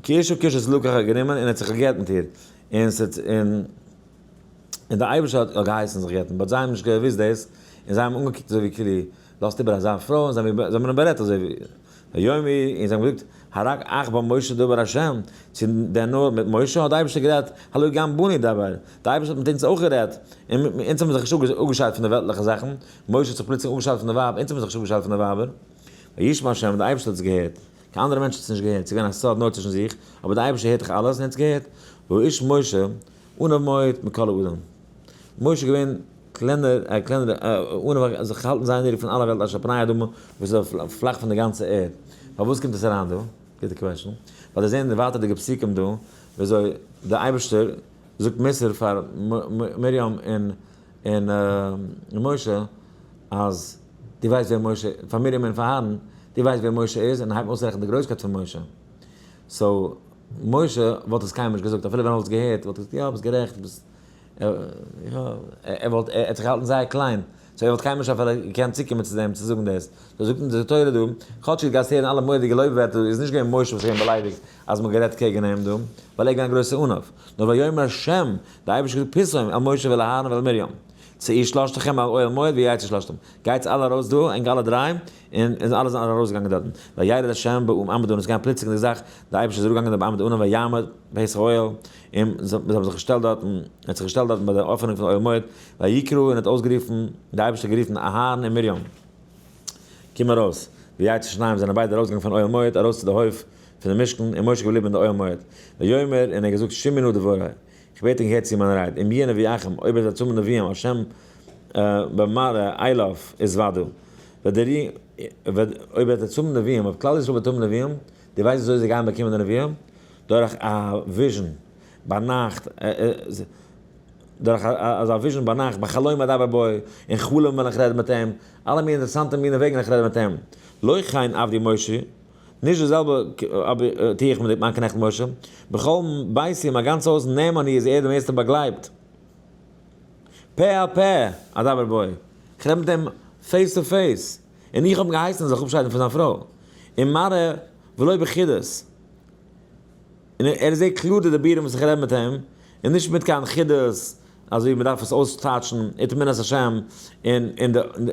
כי אשה כושית לקח האט גענומען און האט זיך גע'גט מיט איר. און ס'האט און און דער אייבערשטער האט געהייסן זיך גט'ן. but זיי האבן נישט געוואוסט דאס, און זיי האבן אנגעקוקט אזוי ווי כאילו לאזט איבער אזא פרוי, און זיי האבן אים בארעדט אזוי ווי ויאמרו, און זיי האבן געזאגט, הרק אך במשה דבר השם, צו דען נאר מיט משה האט דער אייבערשטער גערעדט, הלא גם בנו דבר, דער אייבערשטער האט מיט אונז אויך גערעדט, און אונז האבן זיך נישט אפגעשיידט פון די וועלטליכע זאכן, משה האט זיך פלוצלינג אפגעשיידט פון די ווייב, אונז האבן זיך נישט אפגעשיידט פון די ווייבער. וישמע השם, דער אייבערשטער האט עס געהערט, קיין אנדערע מענטש האט עס נישט געהערט, ס'איז געווען א סוד נאר צווישן זיך, אבער דער אייבערשטער הערט דאך אלעס און ער האט עס געהערט, והאיש משה, עניו מאוד מכל האדם. משה איז געווען קלענער, א קלענערע, עניו, זיך געהאלטן זייער נידריג פון אלע וועלט אשר פני האדמה, וואס איז אויף פלאך פון די גאנצע ערד. פארוואס קומט עס אריין דא? גוטע question. ווייל זיי זעען די ווייטערדיגע פסוקים דא, וויאזוי דער אייבערשטער זאגט מוסר פאר מרים און און משה, אז דו ווייסט ווער משה, פאר מרים און פאר אהרן, דו ווייסט ווער משה איז, און הייבט אויסרעכענען די גרויסקייט פון משה. so, משה וואלט עס קיינמאל נישט געזאגט, אפילו ווען ער וואלט עס געהערט, וואלט ער געזאגט, יא, ביסט גערעכט, ביסט, יא, ער וואלט, ער האט זיך געהאלטן זייער קליין, so ער וואלט קיינמאל נישט אפילו געקענט צוקומען צו דעם צו זאגן דאס. so זאגט אונז די תורה דא, כאטש דו גייסט הערן אלע מורא'דיגע לויב ווערטער דא, איז נישט געווען משה וואס איז געווען באליידיגט אז מ'האט גערעדט קעגן אים דא, ווייל ער איז געווען א גרויסע עניו. נאר ויאמר ה', די אייבערשטער האט געזאגט פתאום אל משה ואל אהרן ואל מרים. צאו שלשתכם אל אוהל מועד ויצאו שלשתם. גייטס אלע ארויס דא, ענק אלע דריי, און און אלע זענען ארויסגעגאנגען דארטן. וירד השם בעמוד הענן, עס איז געווען א פלוצלינגדיגע זאך, דער אייבערשטער איז אראפגעגאנגען בעמוד הענן ויעמוד בפתח האוהל, און זיי האבן זיך געשטעלט דארטן, ער האט זיך געשטעלט דארטן ביי די עפענונג פון אוהל מועד, ויקרא און האט אויסגערופן, דער אייבערשטער האט גערופן אהרן און מרים, קום ארויס, ויצאו שניהם זענען ביידע ארויסגעגאנגען פון אוהל מועד ארויס צו די הויף פון די משכן, און משה געבליבן אין די אוהל מועד. ויאמר, און ער האט געזאגט, שמעו נא דברי, איך בעט ענק הערט צו מיינע רייד, אם יהיה נביאכם, אויב עס וועט האבן נביאים, השם במראה אליו התודו, וועט דער אויב וועט עטס האבן נביאים, אויב כלל ישראל וועט האבן נביאים, דו ווייסט וויאזוי זיי גייען באקומען די נביאים? דורך א vision ביינאכט, דורך אזא vision ביינאכט, בחלום אדבר בו, אין חלום וועל איך רעדן מיט אים, אלע מיני אינטערעסאנטע מיני וועגן איך רעד מיט אים. לא כן עבדי משה, נישט די זעלבע טו איך מיט מיין קנעכט משה, בכל ביתי אין מיין גאנץ הויז נאמן הוא איז ער די מערסטע באגלייבט. פה אל פה אדבר בו, איך רעד מיט אים face to face, און איך האב אים געהייסן ער זאל זיך אפשיידן פון זיין פרוי, און מראה ולא בחידות, און ער זעט קלאר די דיבורים וואס איך רעד מיט אים, און נישט מיט קיין חידות, אזוי ווי מען דארף עס אויסטייטשן, ותמונת השם, און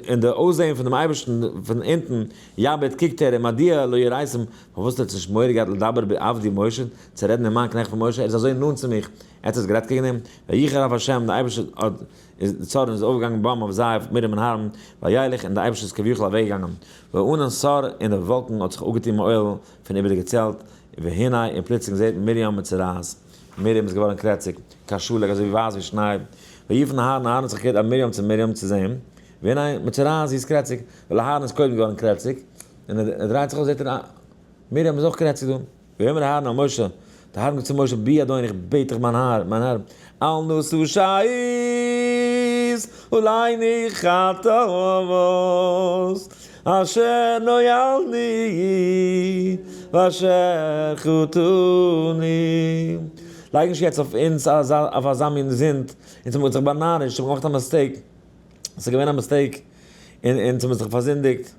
און די אויסזען פון דעם אייבערשטן פון אונטן, יביט קוקט ער, ומדוע לא יראתם, פארוואס האט עטס נישט מורא געהאט לדבר בעבדי משה, צו רעדן אין מיין קנעכט פון משה, ער איז אזוי נאנט צו מיך, עטס האטס גערעדט קעגן אים? ויחר אף השם, דער אייבערשטער האט, איז די צארן איז אויפגעגאנגען בם אויף זיי, אויף מרים און אהרן, וילך, און דער אייבערשטער איז כביכול אוועקגעגאנגען, והענן סר, און די וואלקן האט זיך אפגעטון מאוהל פון איבער די געצעלט, והנה, און פלוצלינג זעט מרים מצורעת, מרים איז געווארן קרעציג, כשלג, אזוי ווי ווייס ווי שניי, ויפן אהרן, אהרן האט זיך געקערט אל מרים צו מרים צו זען, והנה, מצורעת, זי איז קרעציג, ווייל אהרן איז קודם געווארן קרעציג, און ער דרייט זיך אויס זעט ער, מרים איז אויך קרעציג דא. ויאמר אהרן אל משה, האט אהרן געזאגט צו משה, בי אדוני, איך בעט דיך מיין האר, מיין האר, אל נא תשית עלינו חטאת, אשר נואלנו ואשר חטאנו. לייג נישט יעצט אויף אונז אויף אזא מין זינד, אונז האבן זיך באנארישט, אונז האבן געמאכט א mistake, עס איז געווען א mistake, און אונז האבן זיך פארזינדיגט.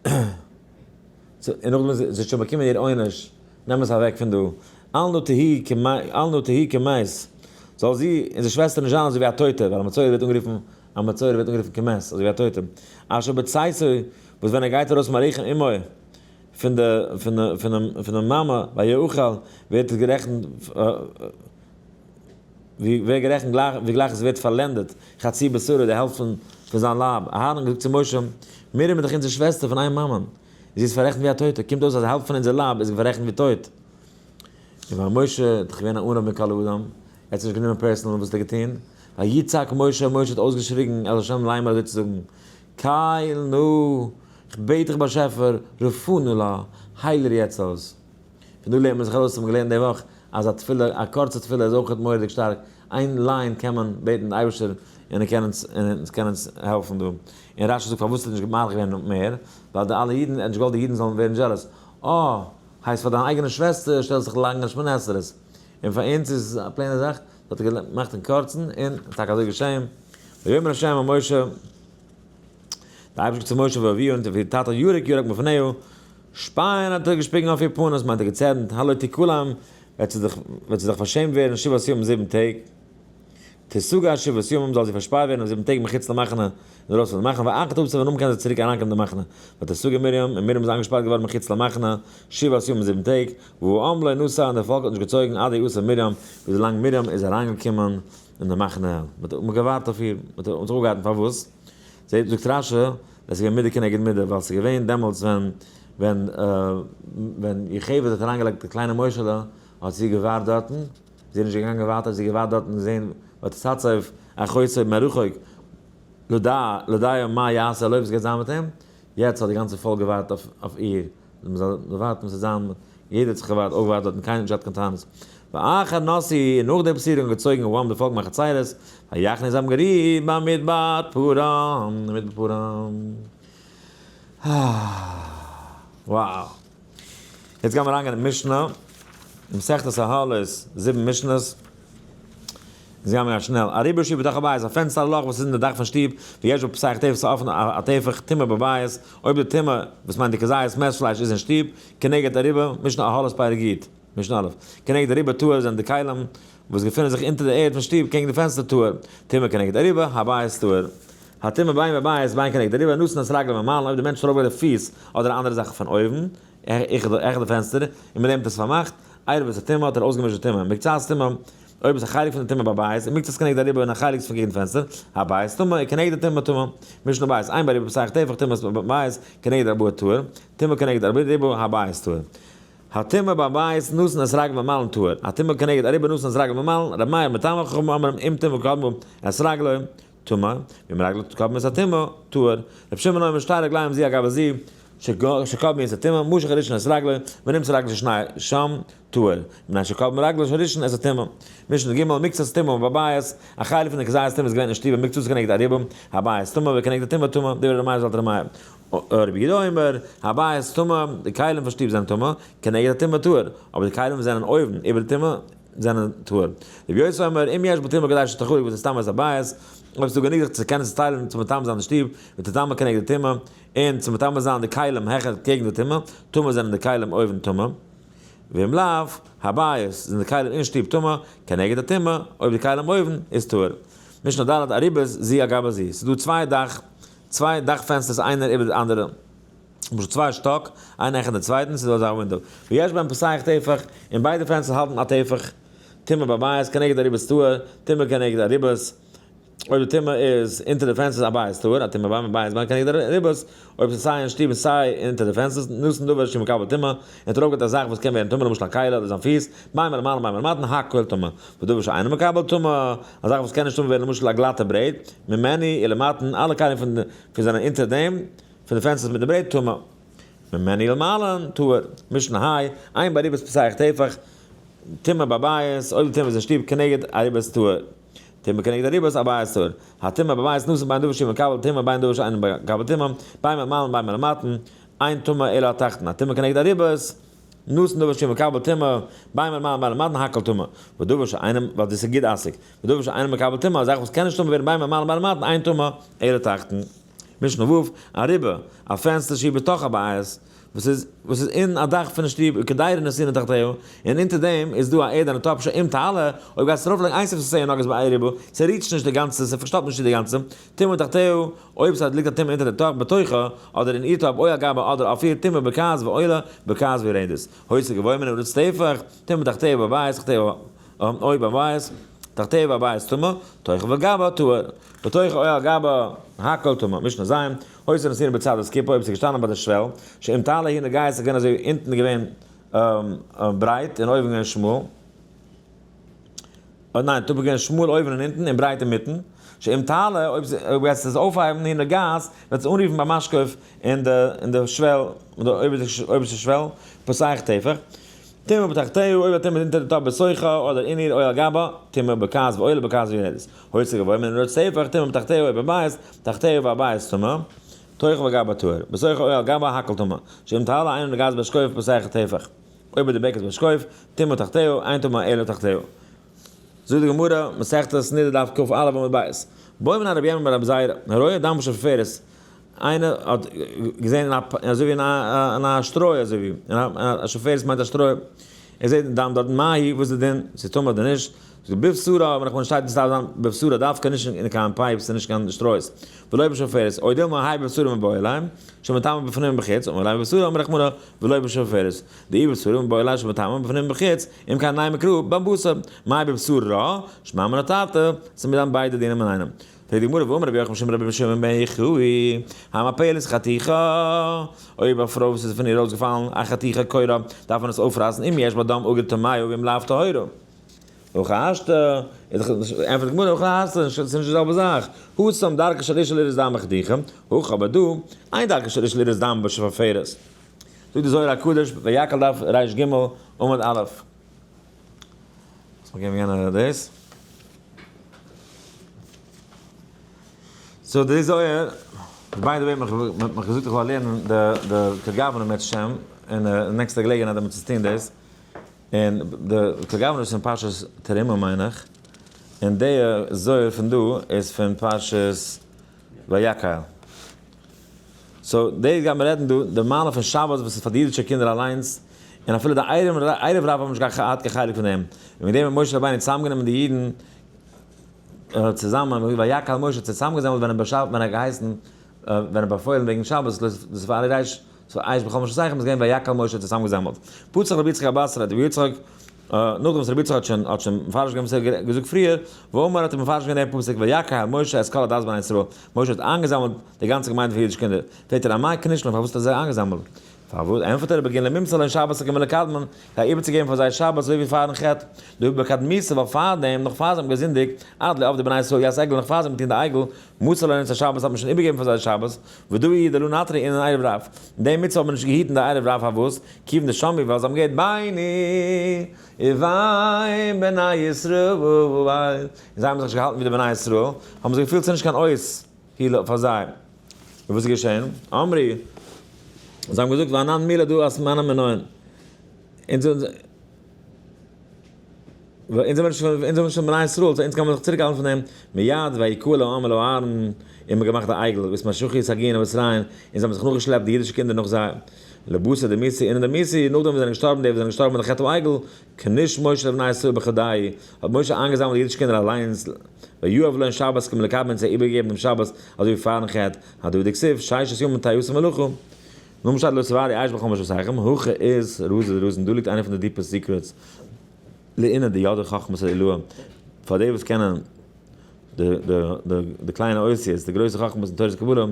און נאכדעם איז זי שוין באקומען איר עונש, נעם עס אוועק פון דא, אל נא תהי כמת, זאל זי, אונזער שוועסטער, נישט זיין אזוי ווי א טויטער, ווייל א מצורע ווערט אנגערופן, א מצורע ווערט אנגערופן כמת, אזוי ווי א טויטער, אשר בצאתו, וואס ווען ער גייט ארויס מרחם אמו, פון די, פון די, פון די מאמע, ויאכל, ווערט עס גערעכנט, ווי ווערט גערעכנט גלייך ווי גלייך עס ווערט פארלענדעט חצי בשרו די העלפט פון פון זיין לייב. אהרן האט געזאגט צו משה, מרים איז דאך אונזער שוועסטער פון איין מאמען, זי איז פאררעכנט ווי א טויטע, קומט אויס אז העלפט פון אונזער לייב איז פאררעכנט ווי טויט. און ווייל משה איז דאך געווען א עניו מכל אדם, ער האט עס נישט גענומען personal וואס האט ער געטון? ויצעק משה, משה האט אויסגעשריגן אל ה' לאמר אזוי צו זאגן, קל נא, איך בעט דיך באשעפער, רפא נא לה, הייל איר יעצט אויס. פון דא לערנט מען זיך ארויס, האט מען געלערנט די וואך, אז א תפילה, א קורצע תפילה איז אויך מורא'דיג שטארק, איין line קען מען בעטן די אייבערשטער און ער קען אונז און עס קען אונז העלפן דא. און רשי זאגט פארוואס האט ער נישט מאריך געווען מער, ווייל די אלע אידן, ער האט נישט געוואלט די אידן זאלן ווערן jealous, אה, הייסט פאר דיין אייגענע שוועסטער שטעלסט זיך לאנג אין שמונה עשרה'ס, און פאר אונז איז עס א plain ע זאך, האט ער געמאכט אין קורצן, און טאקע אזוי געשען, ויאמר ה' אל משה, די אייבערשטער צו משה ואביו און צו איר טאטע ירק ירק מפניה, שפייען האט ער געשפיגן אויף איר פנים, מיינט ער געצערנט, הלא תכלם, וועט זי דאך וועט זי דאך פארשעמט ווערן שבעת ימים זיבן טעג, תסגר שבעת ימים זאל זי פארשפארט ווערן אויף זיבן טעג מחוץ למחנה, אינדרויסן פון די מחנה, ואחר תצא און נאכדעם קען זי צוריק אריינקומען אין די מחנה, ותסגר מרים, און מרים איז איינגעשפארט געווארן מחוץ למחנה, שבעת ימים זיבן טעג, והעם לא נסע און דער פאלק האט נישט געצויגן עד היאסף מרים, ביז ווילאנג מרים איז אריינגעקומען אין די מחנה, מען האט געווארט אויף איר, מען האט זיך אפגעהאלטן פארוואס? זעט זאגט רשי, עס איז געווען מידה כנגד מידה, ווייל עס איז געווען דעמאלטס ווען ווען ווען יוכבד האט אריינגעלייגט די קליינע משה'לע, האט זי געווארט דארטן, זי איז נישט געגאנגען ווייטער, זי האט געווארט דארטן און געזען ותתצב אחותו מרחוק לדעה מה יעשה לו, וואס גייט זיין מיט אים, יעצט האט די גאנצע פאלק געווארט אויף איר. מען זאל ווארטן וואס וועט זיין, יעדער האט זיך געווארט, אויפגעווארט דארט און קיינער האט נישט געהאט קיין טענות. ואחר נסעו, און נאך די פאסירונג האט געצויגן העם די פאלק מהחצרות, ויחנו זיי האבן גערוהט במדבר פארן, במדבר פארן. Wow. יעצט גיימיר אריינגיין אין משנה, מסכת אהלות, זיבן משנות. אונז גיימיר גיין שנעל. אריבעה שהיא בתוך הבית, א פענסטער א לאך וואס איז אין די דאך פון שטוב, ויש בו פתח טפח ס'איז אפן א טפח, טומאה בבית, אויב די טומאה, וואס מיינט די כזית מת פלייש איז אין שטוב, כנגד אריבעה, משנה אהלות פרק י', משנה א', כנגד אריבה טהור זענען די כלים. וואס געפינען זיך אונטער די ערד פון שטוב קעגן די פענסטער טהור, טומאה כנגד אריבה, הבית טהור. הטומאה בין בבית בין כנגד אריבה, נתן את רגליו ממעלה, אויב די מענטש האט ארויפגעלייגט די פיס אדער א אנדערע זאך פון אויבן, העכער די פענסטער, און מיט דעם האט ער עס פארמאכט, עירב את הטומאה האט ער אויסגעמישט די טומאה, מקצת טומאה, אויב איז א חלק פון די טומאה בבית, און מקצת כנגד אריבה און א חלק פון קעגן פענסטער, הבית טמא, און כנגד די טומאה טמא. משנה בית, אין באריבה פתח טפח טומאת בבית, כנגד ארבעה טהור, טומאה כנגד ארבעה ריבוא, הבית טהור. הטומאה בבית נתן את רגליו ממעלן טהור, הטומאה כנגד אריבה נתן את רגליו ממעלן, ר' מאיר מטמא חכמים אומרים אם טומאה קדמה את רגלו, טמא, ואם רגלו קדמה את הטומאה, טהור. ר' שמעון אומר שתי רגליים זו על גבי זו, שקדמו את הטומאה, משך הראשון את רגלו, ונמצא רגלו של שני שם, טהור. מפני שקדמה רגלו של הראשון את הטומאה. משנה ג' מקצת טומאה בבית, א חלק פון די כזית טומאה איז געווען אין שטוב ומקצת כנגד אריבה, הבית טמא וכנגד הטומאה טמא, דברי ר' מאיר זאגט ר' מאיר. רבי יהודה אומר, הבית טמא, די כלים פון שטוב זענען טמא, כנגד הטומאה טהור, אבער די כלים וואס זענען אויבן איבער די טומאה זענען טהור. רבי יוסי אומר, אם יש בטומאה כדי שתחלק ותטמא את הבית, אויב ס'איז דא גענוג זיך צו קענען צוטיילן און צו מטמא זיין די שטוב, ותטמא כנגד די טומאה, און צו מטמא זיין די כלים העכער קעגן די טומאה, טמא זענען די כלים אויבן טמא. ואם לאו, הבית, זענען די כלים אין שטוב טמא, כנגד הטומאה, אויב די כלים אויבן, איז טהור. משנה ד' אריבעס זו על גבי זו, ס'איז דא צוויי דאך פענסטערס איינער איבער די אנדערע, למשל צוויי שטאק, איינער העכער די צווייטן, ס'איז דא אזא window. ויש בהם פותח טפח, און ביידע פענסטערס האלטן א טפח. טומאה בבית כנגד אריבות טהור, טומאה כנגד אריבות, אויב די טומאה איז אונטער די פענסטערס הבית טהור, הטומאה בבית בין כנגד אריבות, אויב ס'איז סיי אין שטוב און סיי אונטער די פענסטערס, נתן דבר שמקבל טומאה, און האט ארויפגעלייגט א זאך וואס קען ווערן טמא למשל א כלי אדער זיין פיס, בין מלמעלה בין מלמטה, הכל טמא. ודבר שאינו מקבל טומאה, א זאך וואס קען נישט טמא ווערן למשל א גלאטע ברעט, ממנו ולמטה, אלע כלים פון זענען אונטער דעם, פון די פענסטערס מיט די ברעט, טמא. ממנו ולמעלה, טהור. משנה ה', אין באריבות פותח טפח, טומאה בבית, אויב די טומאה איז אין שטוב כנגד אריבות טהור. טומאה כנגד אריבות הבית טהור. הטומאה בבית נתן בין דבר שמקבל טומאה בין דבר שאינו מקבל טומאה, בין מלמעלה בין מלמטה, אין טומאה אלא התחתון. הטומאה כנגד אריבות, נתן דבר שמקבל טומאה, בין מלמעלה בין מלמטה, הכל טמא. ודבר שאינו, ווייל דאס איז גוד עסק. ודבר שאינו מקבל טומאה, א זאך וואס קען נישט טמא ווערן בין מלמעלה בין מלמטה, אין טומאה אלא תחתון. משנה ו', אריבה, א פענסטער שהיא בתוך הבית, וואס איז אין א דאך פון די שטוב, וכדרה נתונה תחתיה, און אונטער דעם איז דא א ערד און א טאפ שאם תעלה, אויב גייסטו ארויפלייגן איינס אויף ס'איז נוגע באריבה, ס' reach ט נישט די גאנצע, ס'פארשטאפט נישט די גאנצע, טומאה תחתיה, אויב ס'ליגט א טומאה אונטער די טאפ, בתוכה, אדער אין איר טאפ, או על גבה אדער אויף איר, טומאה בוקעת ועולה, בוקעת ויורדת. היתה גבוהה מן הארץ טפח, טומאה תחתיה בבית, תחתיה או בבית, תחתיה בבית טמא, תוכה וגבה טהור, בתוכה או על גבה הכל טמא, משנה ז', היתה נתונה בצד אסקופה, אויב ס'איז געשטאנען ביי די שוועל, שאם תעלה היא נוגעת איז געווען אזוי אונטן געווען ברייט און אויבן געווען שמאל, ניין, טאפ איז געווען שמאל אויבן און אונטן און ברייט אינמיטן, שאם תעלה, אויב גייסטו עס אויפהייבן היא נוגעת, וועט עס אנרופן ביים משקוף אין די שוועל, אין די אויבערשטע שוועל, פותח טפח. טומאה בתחתיה, אויב א טומאה איז אונטער די טאפ בתוכה אדער אין איר או על גבה, טומאה בוקעת ועולה בוקעת ויורדת. היתה גבוהה מן הארץ טפח, טומאה בתחתיה או בבית, תחתיה והבית טמא, תוכה וגבה טהור. בתוכה או על גבה הכל טמא. שאם תעלה אינה נוגעת באשקויף פותח טפח. אויב איז די בעקעס באשקויף, טומאה תחתיה, אין טומאה אלא תחתיה. זאגט די גמרא, מסכת נדה דף כ"א עמוד ב', בעו מיניה רב ירמי' בר רבי זירא, הרואה דם בשפופרת, איינער האט געזען אין א, אזוי ווי אין א שטרוי, אזוי ווי, אין א שפופרת מיינט א שטרוי, ער זעט דם דארטן, מהו, וואס איז די דין, ס'איז טמא אדער נישט, זאגט בבשרה, אבער נאכמער שטייט נישט דארף זיין בבשרה דווקא, נישט אין קיין pipes און נישט קיין שטרויס, ולא בשפופרת, או דילמא האי בבשרה מיבעי ליה, שמטמא בפנים ובחוץ, אמר ליה בבשרה אמר רחמנא ולא בשפופרת, דאי בבשרה מיבעי ליה שמטמא בפנים ובחוץ, אם כן נימא קרא בבשר, מאי בבשרה, שמע מינה תרתי, ס'מוז זיין ביידע דינים אינאיינעם. פרעגט די גמרא ואמר רבי יוחנן משום רבי שמעון בן יוחאי, המפלת חתיכה, אויב א פרוי וואס איז פון איר ארויסגעפאלן א חתיכה קורעה, דארף מען עס אויפרייסן אם יש בה דם אגור טמאה ואם לאו טהורה. הכי השתא, איז דאך, ענטפערט די גמרא, הכי השתא, ס'איז נישט די זעלבע זאך, התם דרכה של אשה לראות דם בחתיכה, הכא אבער דא, אין דרכה של אשה לראות דם בשפופרת. זאגט די זוהר הקדוש, ויקהל דף רי"ג עמוד א'. לאמיר געבן יענע דאס. so די זוהר, by the way, מ'האט מיך געזאגט איך זאל לערנען די כגוונא מיט שם, אין די next ע געלעגנהייט ווען מ'טוט טון דאס, און די כגוונא איז פון פרשת תרומה מיין איך, און די זוהר פון דא איז פון פרשת ויקהל. so דאס גייט מען רעדן דא, די מעלה פון שבת וואס איז פאר די אידישע קינדער אליינס, און אפילו די ערב רב האבן נישט געהאט קיין חלק פון דעם, און וועגן דעם האט משה רבינו צוזאמגענומען די אידן צוזאמען, ויקהל משה האט צוזאמגעזאמלט ווען ער ווען ער האט געהייסן, ווען ער האט באפוילן וועגן שבת, דאס פאר אלע רייש, ס'איז אש בכל משאתיכם איז געווען ויקהל משה האט צוזאמגעזאמלט. פתח רבי יצחק הבתרא, רבי יצחק, נאכדעם וואס רבי יצחק האט שוין האט שוין מפרש געווען וואס ער האט געזאגט פריער, ואמר האט ער מפרש געווען דעם פסוק ויקהל משה את כל עדת בני ישראל, משה האט איינגעזאמלט די גאנצע געמיינדע פון אידישע קינדער, פרעגט ער אמאי קנישלען פארוואס האט ער זיי איינגעזאמלט? פארוואס ענטפערט ער בגין לממסר להן שבת כמלא קדמון, כדי איבערצוגעבן פאר זיי שבת אזוי ווי פארן חטא, דהא בקדמיתא ווייל פארדעם, נאך פאר זיי האבן געזינדיגט, עד לא עבדו בני ישראל יעשה עגל נאך פאר זיי האבן געטון די עגל, מסר להן את השבת האט מען שוין איבערגעגעבן פאר זיי די שבת, ודא איהו דלא נטרי אינון ערב רב, און די מצוה האט מען נישט געהיטן די ערב רב פארוואס? כיוון דשמעו ווייל זיי האבן געהערט ביני ובין בני ישראל, און זיי האבן זיך נישט געהאלטן ווי די בני ישראל, האבן זיי געפילט ס'איז נישט קיין אות הילה פאר זיי. און וואס איז געשען? אמרי, זיי האבן געזאגט ואנן מילה דא אסמאנא מנין. אונז אונז זענען נישט פון בני ישראל, so אונז קען מען זיך צוריקהאלטן פון דעם. מיד ויקהל העם אל אהרן, און מ'האט געמאכט די עגל, ויתמשכו סגיהין ובשריהן, און זיי האבן זיך נאכגעשלעפט די אידישע קינדער נאך זיי. לבתר דמיתו אינון דמיתו, נאכדעם וואס זענען געשטארבן די וואס זענען געשטארבן מיט די חטא העגל, כניש משה לבני ישראל בחדאי, האט משה איינגעזאמלט די אידישע קינדער אליינס, ויהב להן שבת כמלקדמין זיי איבערגעגעבן דעם שבת אזוי ווי פארן חטא, הדא דכתיב ששת ימים תעשה מלאכה. נאכדעם שטייט לא תבערו אש בכל מושבותיכם, הכא איז רזא דרזין, דא ליגט איינע פון די deepest secrets לאינון דידעי חכמת עילאה, פאר די וואס קענען די קליינע אותיות, די גרויסע חכמות אין תורת קבלה,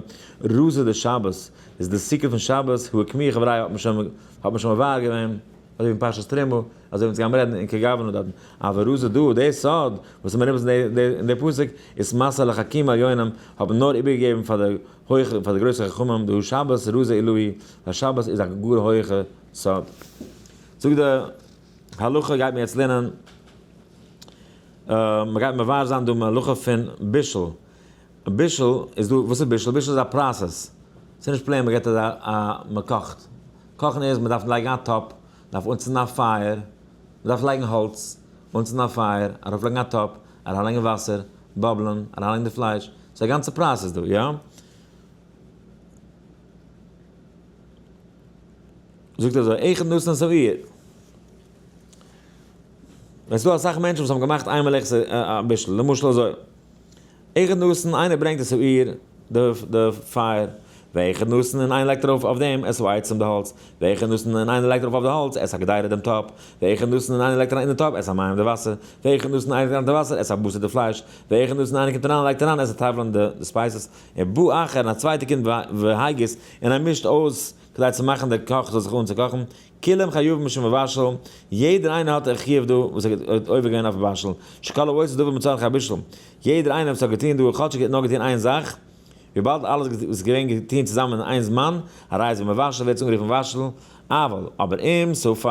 רזא דשבת איז די secret פון שבת, הא אוקמוה חבריא האט מען שוין מבאר געווען. אזוי ווי אין פרשת תרומה, אזוי ווי אונז גיימער רעדן אין כגוונא דארטן, אבער רזא דא, די סוד וואס איז מרומז אין די פסוק, איז מסר לחכימי עליונים, האט מען נאר איבערגעגעבן פאר די הויכע, פאר די גרויסע חכמים, דהא שבת רזא עילאה, ווייל שבת איז א גאר הויכע סוד. זאגט די הלכה גייט מען יעצט לערנען, מען גייט מבאר זיין דא הלכה פון בישול, בישול איז דא, וואס איז בישול? בישול איז א process, ס'איז נישט plain מ'געט אזא א מ'קאכט, קאכן איז מ'דארף לייגן א טאפ, מ'דארף אנצינדן א פייער, מ'דארף לייגן האלץ, אנצינדן א פייער, ארויפלייגן א טאפ, אריינלייגן וואסער, bubble ען, אריינלייגן די פלייש, ס'איז א גאנצע process דא, יא? זאגט ער אזוי, אחד נתן את האור. עס איז דא אסאך מענטשן וואס האבן געמאכט איין מלאכת הבישול, למשל אזוי. אחד נתן, איינער ברענגט את האור, די פייער, ואחד נתן, און איינער לייגט ארויף אויף דעם את העצים די האלץ, ואחד נתן, און איינער לייגט ארויף אויף די האלץ את הקדירה דעם טאפ, ואחד נתן, און איינער לייגט אריין אין די טאפ את המים די וואסער, ואחד נתן, איינער לייגט אריין די וואסער את הבשר די פלייש, ואחד נתן, איינער קומט אריין און לייגט אריין את התבלין די spices, ובא אחר, און א צווייטער קומט והגיס, און ער מישט אויס כדי צו מאכן די קאך זאל זיך אן צו קאכן, כולם חייבים משום מבשל, יעדער איינער האט א חיוב דא וואס ער האט עובר געווען אויף מבשל, שכל העושה דבר מצורך הבישול, יעדער איינער וואס האט געטון דא כאטשיג ער האט נאר געטון איין זאך, וויבאלד אלעס איז געווען געטון צוזאמען אין איין זמן, הרי זה מבשל ווערט עס אנגערופן מבשל, אבל, אבער אם ספת,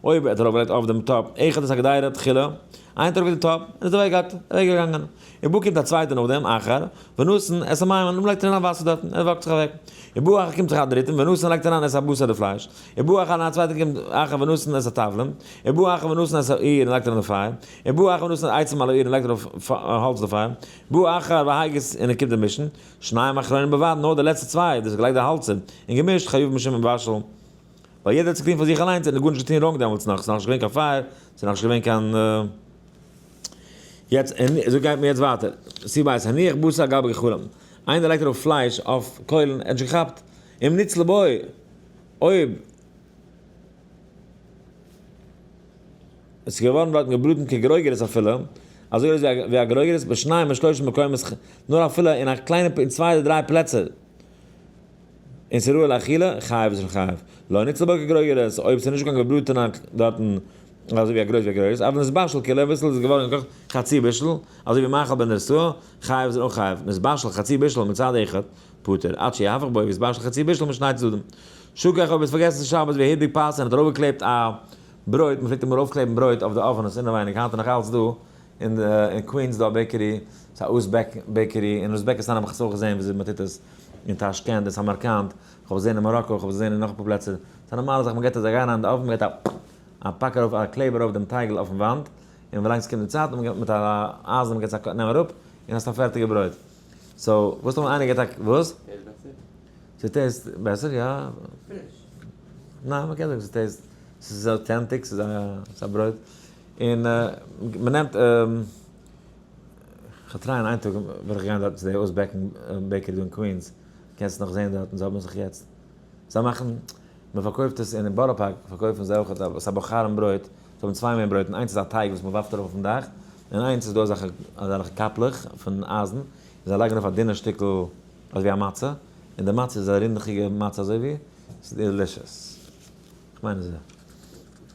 אויב ער האט ארויפגעלייגט אויף דעם טאפ אחד את הקדירה תחילה, איינער האט ארויפגעלייגט די טאפ, און איז אוועקגעגאנגען, ובא קומט א צווייטער נאכדעם, אחר, ונתן את המים, און לייגט אריין וואסער דארטן, ער walk ט זיך אוועק. ובא אחר קומט זיך א דריטן, ונתן לייגט אריין את הבשר די פלייש. ובא אחר און א צווייטער קומט אחר ונתן את התבלין. ובא אחר ונתן את האור און לייגט אריין די פייער. ובא אחר ונתן עצים על האור און לייגט ארויף האלץ די פייער. ובא אחר והגיס און ער קומט די מישן. שניים אחרונים בלבד, נאר די לעצטע צוויי, דאס געלייגט די האלצער און געמישט, חייבים משום מבשל. ווייל יעדער האט עס געטון פאר זיך אליינס און גארנישט געטון wrong דעמאלטס נאך, ס'איז נאכנישט געווען קיין פייער, ס'איז נאכנישט געווען קיין. יעצט, אזוי גייט מען יעצט ווייטער. סי' בית, הניח בשר על גבי גחלים. איינער לייגט ארויף פלייש אויף קוילן, ער האט נישט געכאפט. אם נצלה בו, אויב עס איז געווארן דארטן געבראטן כגרוגרת אפילו, אזוי גרויס ווי א גרוגרת, בשניים ושלושה מקומות, נאר אפילו אין א קליינע, אין צוויי אדער דריי פלעצער. און ס'איז ראוי לאכילה, חייב איז שוין חייב. לא נצלה בו כגרוגרת, אויב ס'איז נישט קיין געבראטענע דארטן, אזוי ווי א גרויס ווי א גרויס, אבל נתבשל כולו, אביסל איז געווארן געקאכט חצי בישול, אזוי ווי מאכל בן דרסוה, חייב איז אויך חייב, נתבשל חצי בישול מצד אחד, פטור, עד שיהפך בו ויתבשל חצי בישול משני צדדים. שכח אויב האסט פארגעסן שבת והדביק פת און האט ארויפגעקלעבט א ברויט, מ'פלעגט אמאל ארויפקלעבן ברויט אויף די אווענעס אינעווייניג, היינט איז נאך אלץ דא אין קווינס דא א bakery, ס'איז א אוזבעק bakery, אין אוזבעקיסטאן האב איך עס אויך געזען וויאזוי מ'טוט עס. אין טאשקענט, אין סאמארקאנד, איך האב עס געזען אין מאראקא, איך האב עס געזען אין נאך אפאר פלעצער, ס'איז א נארמאלע זאך, מ'געט אזא גיי אריין אין די oven, מ'געט א א פאק ארויף, א קלעב ארויף דעם טייגל אויפן וואנט, און ווילאנג ס'קומט די צייט, מ'געט מיט א אייזן, מ'געט עס א נעם אראפ, און האסט א פערטיגע ברויט. so, וואס טאמער איינער געט א, וואס? taste בעסער? ס'טעיסט בעסער, יא. פריש. ניין, מ'קען זאגן ס'טעיסט. ס'איז authentic, ס'איז א ברויט. און מ'נעמט, כ'וועל try ען איין טאג וועל איך גיין דארטן צו די אוזבעקן bakery דא אין קווינס, קענסט נאך זען דארטן, זיי האבן זיך יעצט, זיי מאכן, מ'פארקויפט עס אין בארא פארק פארקויפן זיי אויך א בוכארן ברויט, זיי האבן צוויי מין ברויטן, איינס איז א טייג וואס מ'ווארפט ארויף אויפן דאך, און איינס איז דא אזעלכע אזעלכע קאפלעך פון אייזן, און זיי לייגן ארויף א דינע שטיקל אזוי ווי א מצה, און די מצה איז א רינדעכיגע מצה אזוי ווי, ס'איז delicious. כ'מיין אז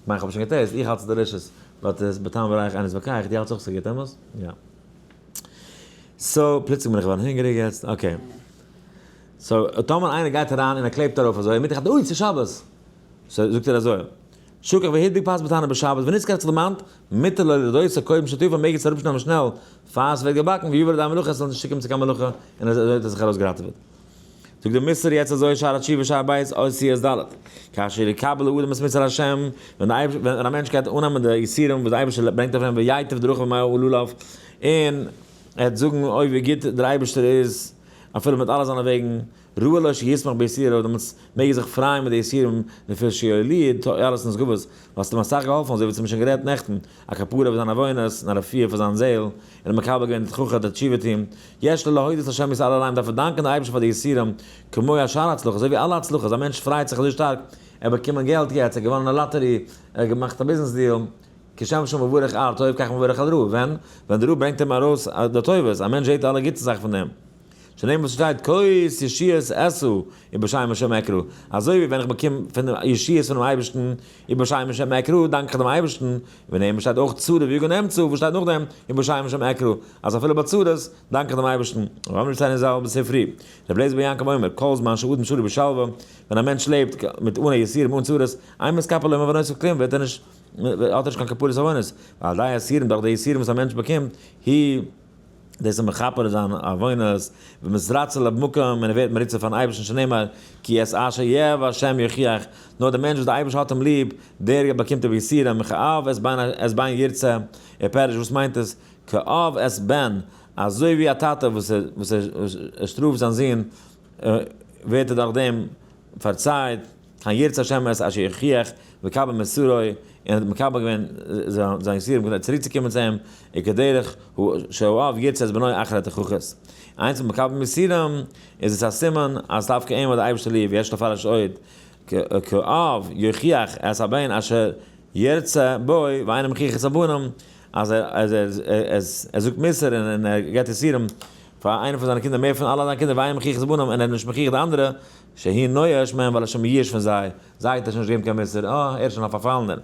כ'מיין כ'האב שוין גע taste, איך האלט ס'איז delicious, but עס בטעם וריח אין להתווכח, דו האלטסט אויך ס'איז גוט, אמת? יא. so, פלוצלינג בין איך געווארן הונגעריג יעצט, okay. so, טאמער איינער גייט אריין און ער קלעבט ארויף אזוי, אינמיטן כאפט ער, אוי ס'איז שבת! so, זאגט ער אזוי, שכח והדביק פת בתנור בשבת, ונזכר האט זיך דערמאנט, מותר לו להורידה קודם שתאפה מעג עס אראפשנעלן שנעל פאר ס'ווערט געבאקן, ויבא לידי מלאכה עס זאל נישט צוקומען צו קיין מלאכה, און אזוי האט ער זיך ארויסגעראטעוועט. זאגט דער מוסר יעצט אזוי שער התשובה שער בית אות ד' כאשר יקבל האדם את מוסר השם, ווען א מענטש גייט אננעמען די יסורים וואס דער אייבערשטער ברענגט אויף אים וייטב דרכיו במעלליו, און ער וועט זאגן אוי ווי גוט דער אייבערשטער איז אפילו מיט אלע זיינע וועגן, ראוי לו שישמח ביסוריו, דעמאלטס מעג ער זיך פרייען מיט די יסורים, לפי שיועילו תועלות נשגבות, ווייל ס'האט אים אסאך געהאלפן, אזוי ווי אונז האבן שוין גערעדט נעכטן, א כפרה אויף זיינע עוונות און א רפואה פאר זיין זעהל, און האט מקבל געווען די תוכחה די תשובה טוהן, יש לו להודות להשם יתעלה עליהם דארף ער דאנקען די אייבערשטן פאר די יסורים, כמו שאר הצלחות, אזוי ווי אלע הצלחות, א מענטש פרייט זיך אזוי שטארק, ער האט באקומען געלט יעצט, ער האט געוואנען א לאטערי, ער האט געמאכט א ביזנעס deal, כשם שמברך על טוב כך מברך על רע, ווען? ווען די רע ברענגט אים ארויס די טובות, א מענטש זעהט אלע גוטע זאכן פון דעם. שנאמר וואס שטייט כוס ישועות אשא ובשם השם אקרא, אזוי ווי ווען איך באקום פון ישועות פונעם אייבערשטן ובשם השם אקרא דאנק איך דעם אייבערשטן, ונאמר שטייט אויך צרה ויגון אמצא וואס שטייט נאכדעם ובשם השם אקרא, אז אפילו ביי צרות דאנק איך דעם אייבערשטן. רבנו שטיין ז"ל בספרי רבי אליעזר בן יעקב אומר כל זמן שאדם שרוי בשלווה, ווען א מענטש לעבט מיט אן יסורים אן צרות, אין מתכפר לו מעוונותיו כלום ווערט ער נישט האט ער נישט קיין כפרת עוונות, ועל ידי היסורים דורך די יסורים וואס א מענטש באקומט, היא. דאס איז מכפר זיין עוונות, ומתרצה למקום, און ער ווערט מרוצה פארן אייבערשטן שנאמר, כי את אשר יאהב ה' יוכיח, נאר דער מענטש וואס דער אייבערשטער האט אים ליב, דער באקומט אויף יסורים, כאב את בן את בן ירצה, ופירוש וואס מיינט עס, כאב את בן, אזוי ווי א טאטע וואס ער שטראפט זיין זון, ווערט ער דורך דעם פארצייט. כן ירצה השם את אשר יוכיח ויקבל מוסרו, און האט מקבל געווען זיין יסורים כדי צוריקצוקומען צו אים, וכדרך שהאב ירצה את בנו אחר התוכחות. איינס פון מקבל יסורים, איז עס א סימן אז דווקא אים האט דער אייבערשטער ליב, יש לפרש עוד, כאב יוכיח את הבן אשר ירצה בו ואינו מוכיח את הבנים, אז ער זאגט מוסר און ער געבט יסורים פאר איינע פון זיינע קינדער מער פון אלע זיינע קינדער ואינו מוכיח את הבנים און ער איז נישט מוכיח די אנדערע, שהוא נואש מהם ווייל ער איז שוין מיואש פון זיי, זיי האט ער שוין נישט געגעבן קיין מוסר, אה, ער איז שוין א פארפאלנער.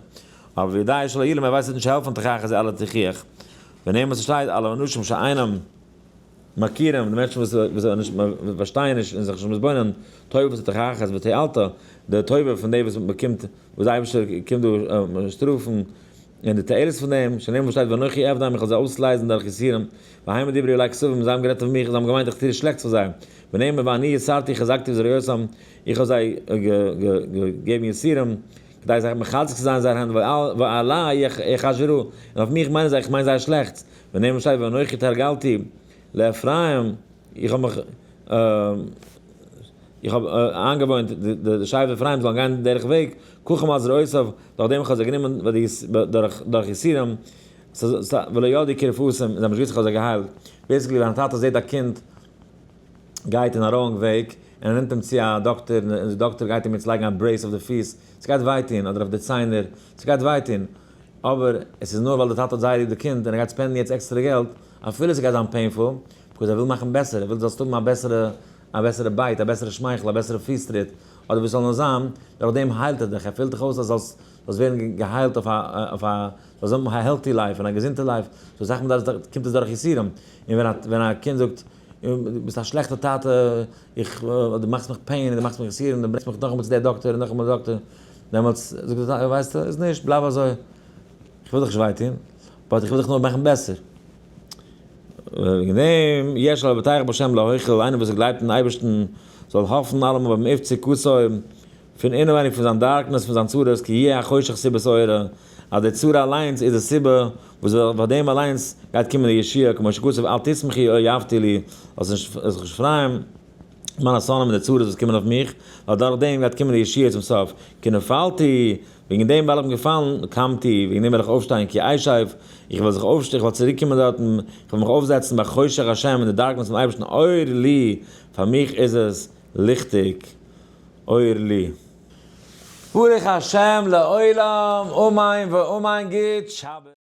אבער ויודע שלא יועילו ער ווייסט עס וועט נישט העלפן תוכחה זה אלא תוכיח. ונאמר ס'שטייט על האנשים שאינם מכירים, די מענטשן וואס פארשטייען נישט און זיך נישט מתבונן, טובת התוכחה ותועלתה, די טובה פון די וואס מ'באקומט, וואס די אייבערשטער קומט דא שטראפן, און די תועלת פון דעם, שנאמר וואס שטייט ואנכי אפדם איך וועל זיי אויסלייזן דורך יסורים, והמה דברו עלי כזבים, זיי האבן גערעדט אויף מיך, זיי האבן געמיינט איך טו שלעכטס פאר זיי, ונאמר ואני יסרתי חזקתי בזרועותם, איך האב זיי געגעבן יסורים, כדי זיי מחזק צו זיין זייער הענט, ועלי יחשבו רע, און אויף מיך מיינען זיי איך מיין זייער שלעכטס, ונאמר וואס שטייט ואנכי תרגלתי לאפרים, איך האב מיך איך האב איינגעוואוינט די שבט אפרים זאלן גיין דרך וועג, כחם על זרועותיו, דורך דעם איך האב זיי גענומען דורך יסורים, ולא ידעו כי רפאתים, זיי האבן נישט געוואוסט איך האב זיי געהיילט. basically ווען א טאטע זעט א קינד גייט אין א wrong וועג, און ער נעמט אים צו א דאקטער, און די דאקטער גייט אים יעצט לייגן א brace אויף די פיס, ס'גייט וויי טון, אדער אויף די ציינער, ס'גייט וויי טון, אבער עס איז נאר ווייל די טאטע האט זייער ליב די קינד און ער גייט spend ן יעצט עקסטערע געלט, אפילו ס'גייט זיין painful, because ער וויל מאכן בעסער, ער וויל זאלסט האבן א בעסערע א בעסערע bite, א בעסערע שמייכל, א בעסערע פיס טריט, אדער וואס ס'זאל נאר זיין, דורך דעם היילט ער דיך, ער פילט דיך אויס אז זאלסט זאלסט ווערן געהיילט אויף א אויף א זאלסט האבן א healthy life און א געזונטע life, so זאך מ'דארף קומט עס דורך יסורים, און ווען א ווען א קינד זאגט ביסט א שלעכטע טאטע, איך דו מאכסט מיך pain, דו מאכסט מיך יסורים, דו ברענגסט מיך נאכאמאל צו דער דאקטער און נאכאמאל דאקטער, דעמאלטס זאגט דער טאטע ווייסטו איז נישט, בלייב אזוי, איך וויל דיך נישט וויי טון, but איך וויל דיך נאר מאכן בעסער. וועגן דעם, יש לבוטח בשם להוחיל, איינער וואס גלייבט אין אייבערשטן זאל האפן אלעמאל ביים מבצע כוסו, פון אינעווייניג פון זיין darkness, פון זיין צרות, כי יהיה החושך סיבת אורה, אז די צרה אליינס איז די סיבה וואס פאר דעם אליינס גייט קומען די ישועה, כמו שכתוב אל תשמחי אויבתי לי, זאלסט זיך נישט פרייען מיינע שונאים מיט די צרות וואס קומען אויף מיך, ווייל דורך דעם גייט קומען די ישועה צום סוף, כי נפלתי. וועגן דעם ווייל איך בין געפאלן, קמתי, וועגן דעם וועל איך אויפשטיין, כי אשב, איך וועל זיך אויפשטיין, איך וועל צוריקקומען דארטן, איך וועל מיך אויפזעצן בחושך השם, אין די darkness פון אייבערשטן, אור לי, פאר מיך איז עס ליכטיג, אור לי. ברוך השם לעולם, אמן ואמן, גוט שבת.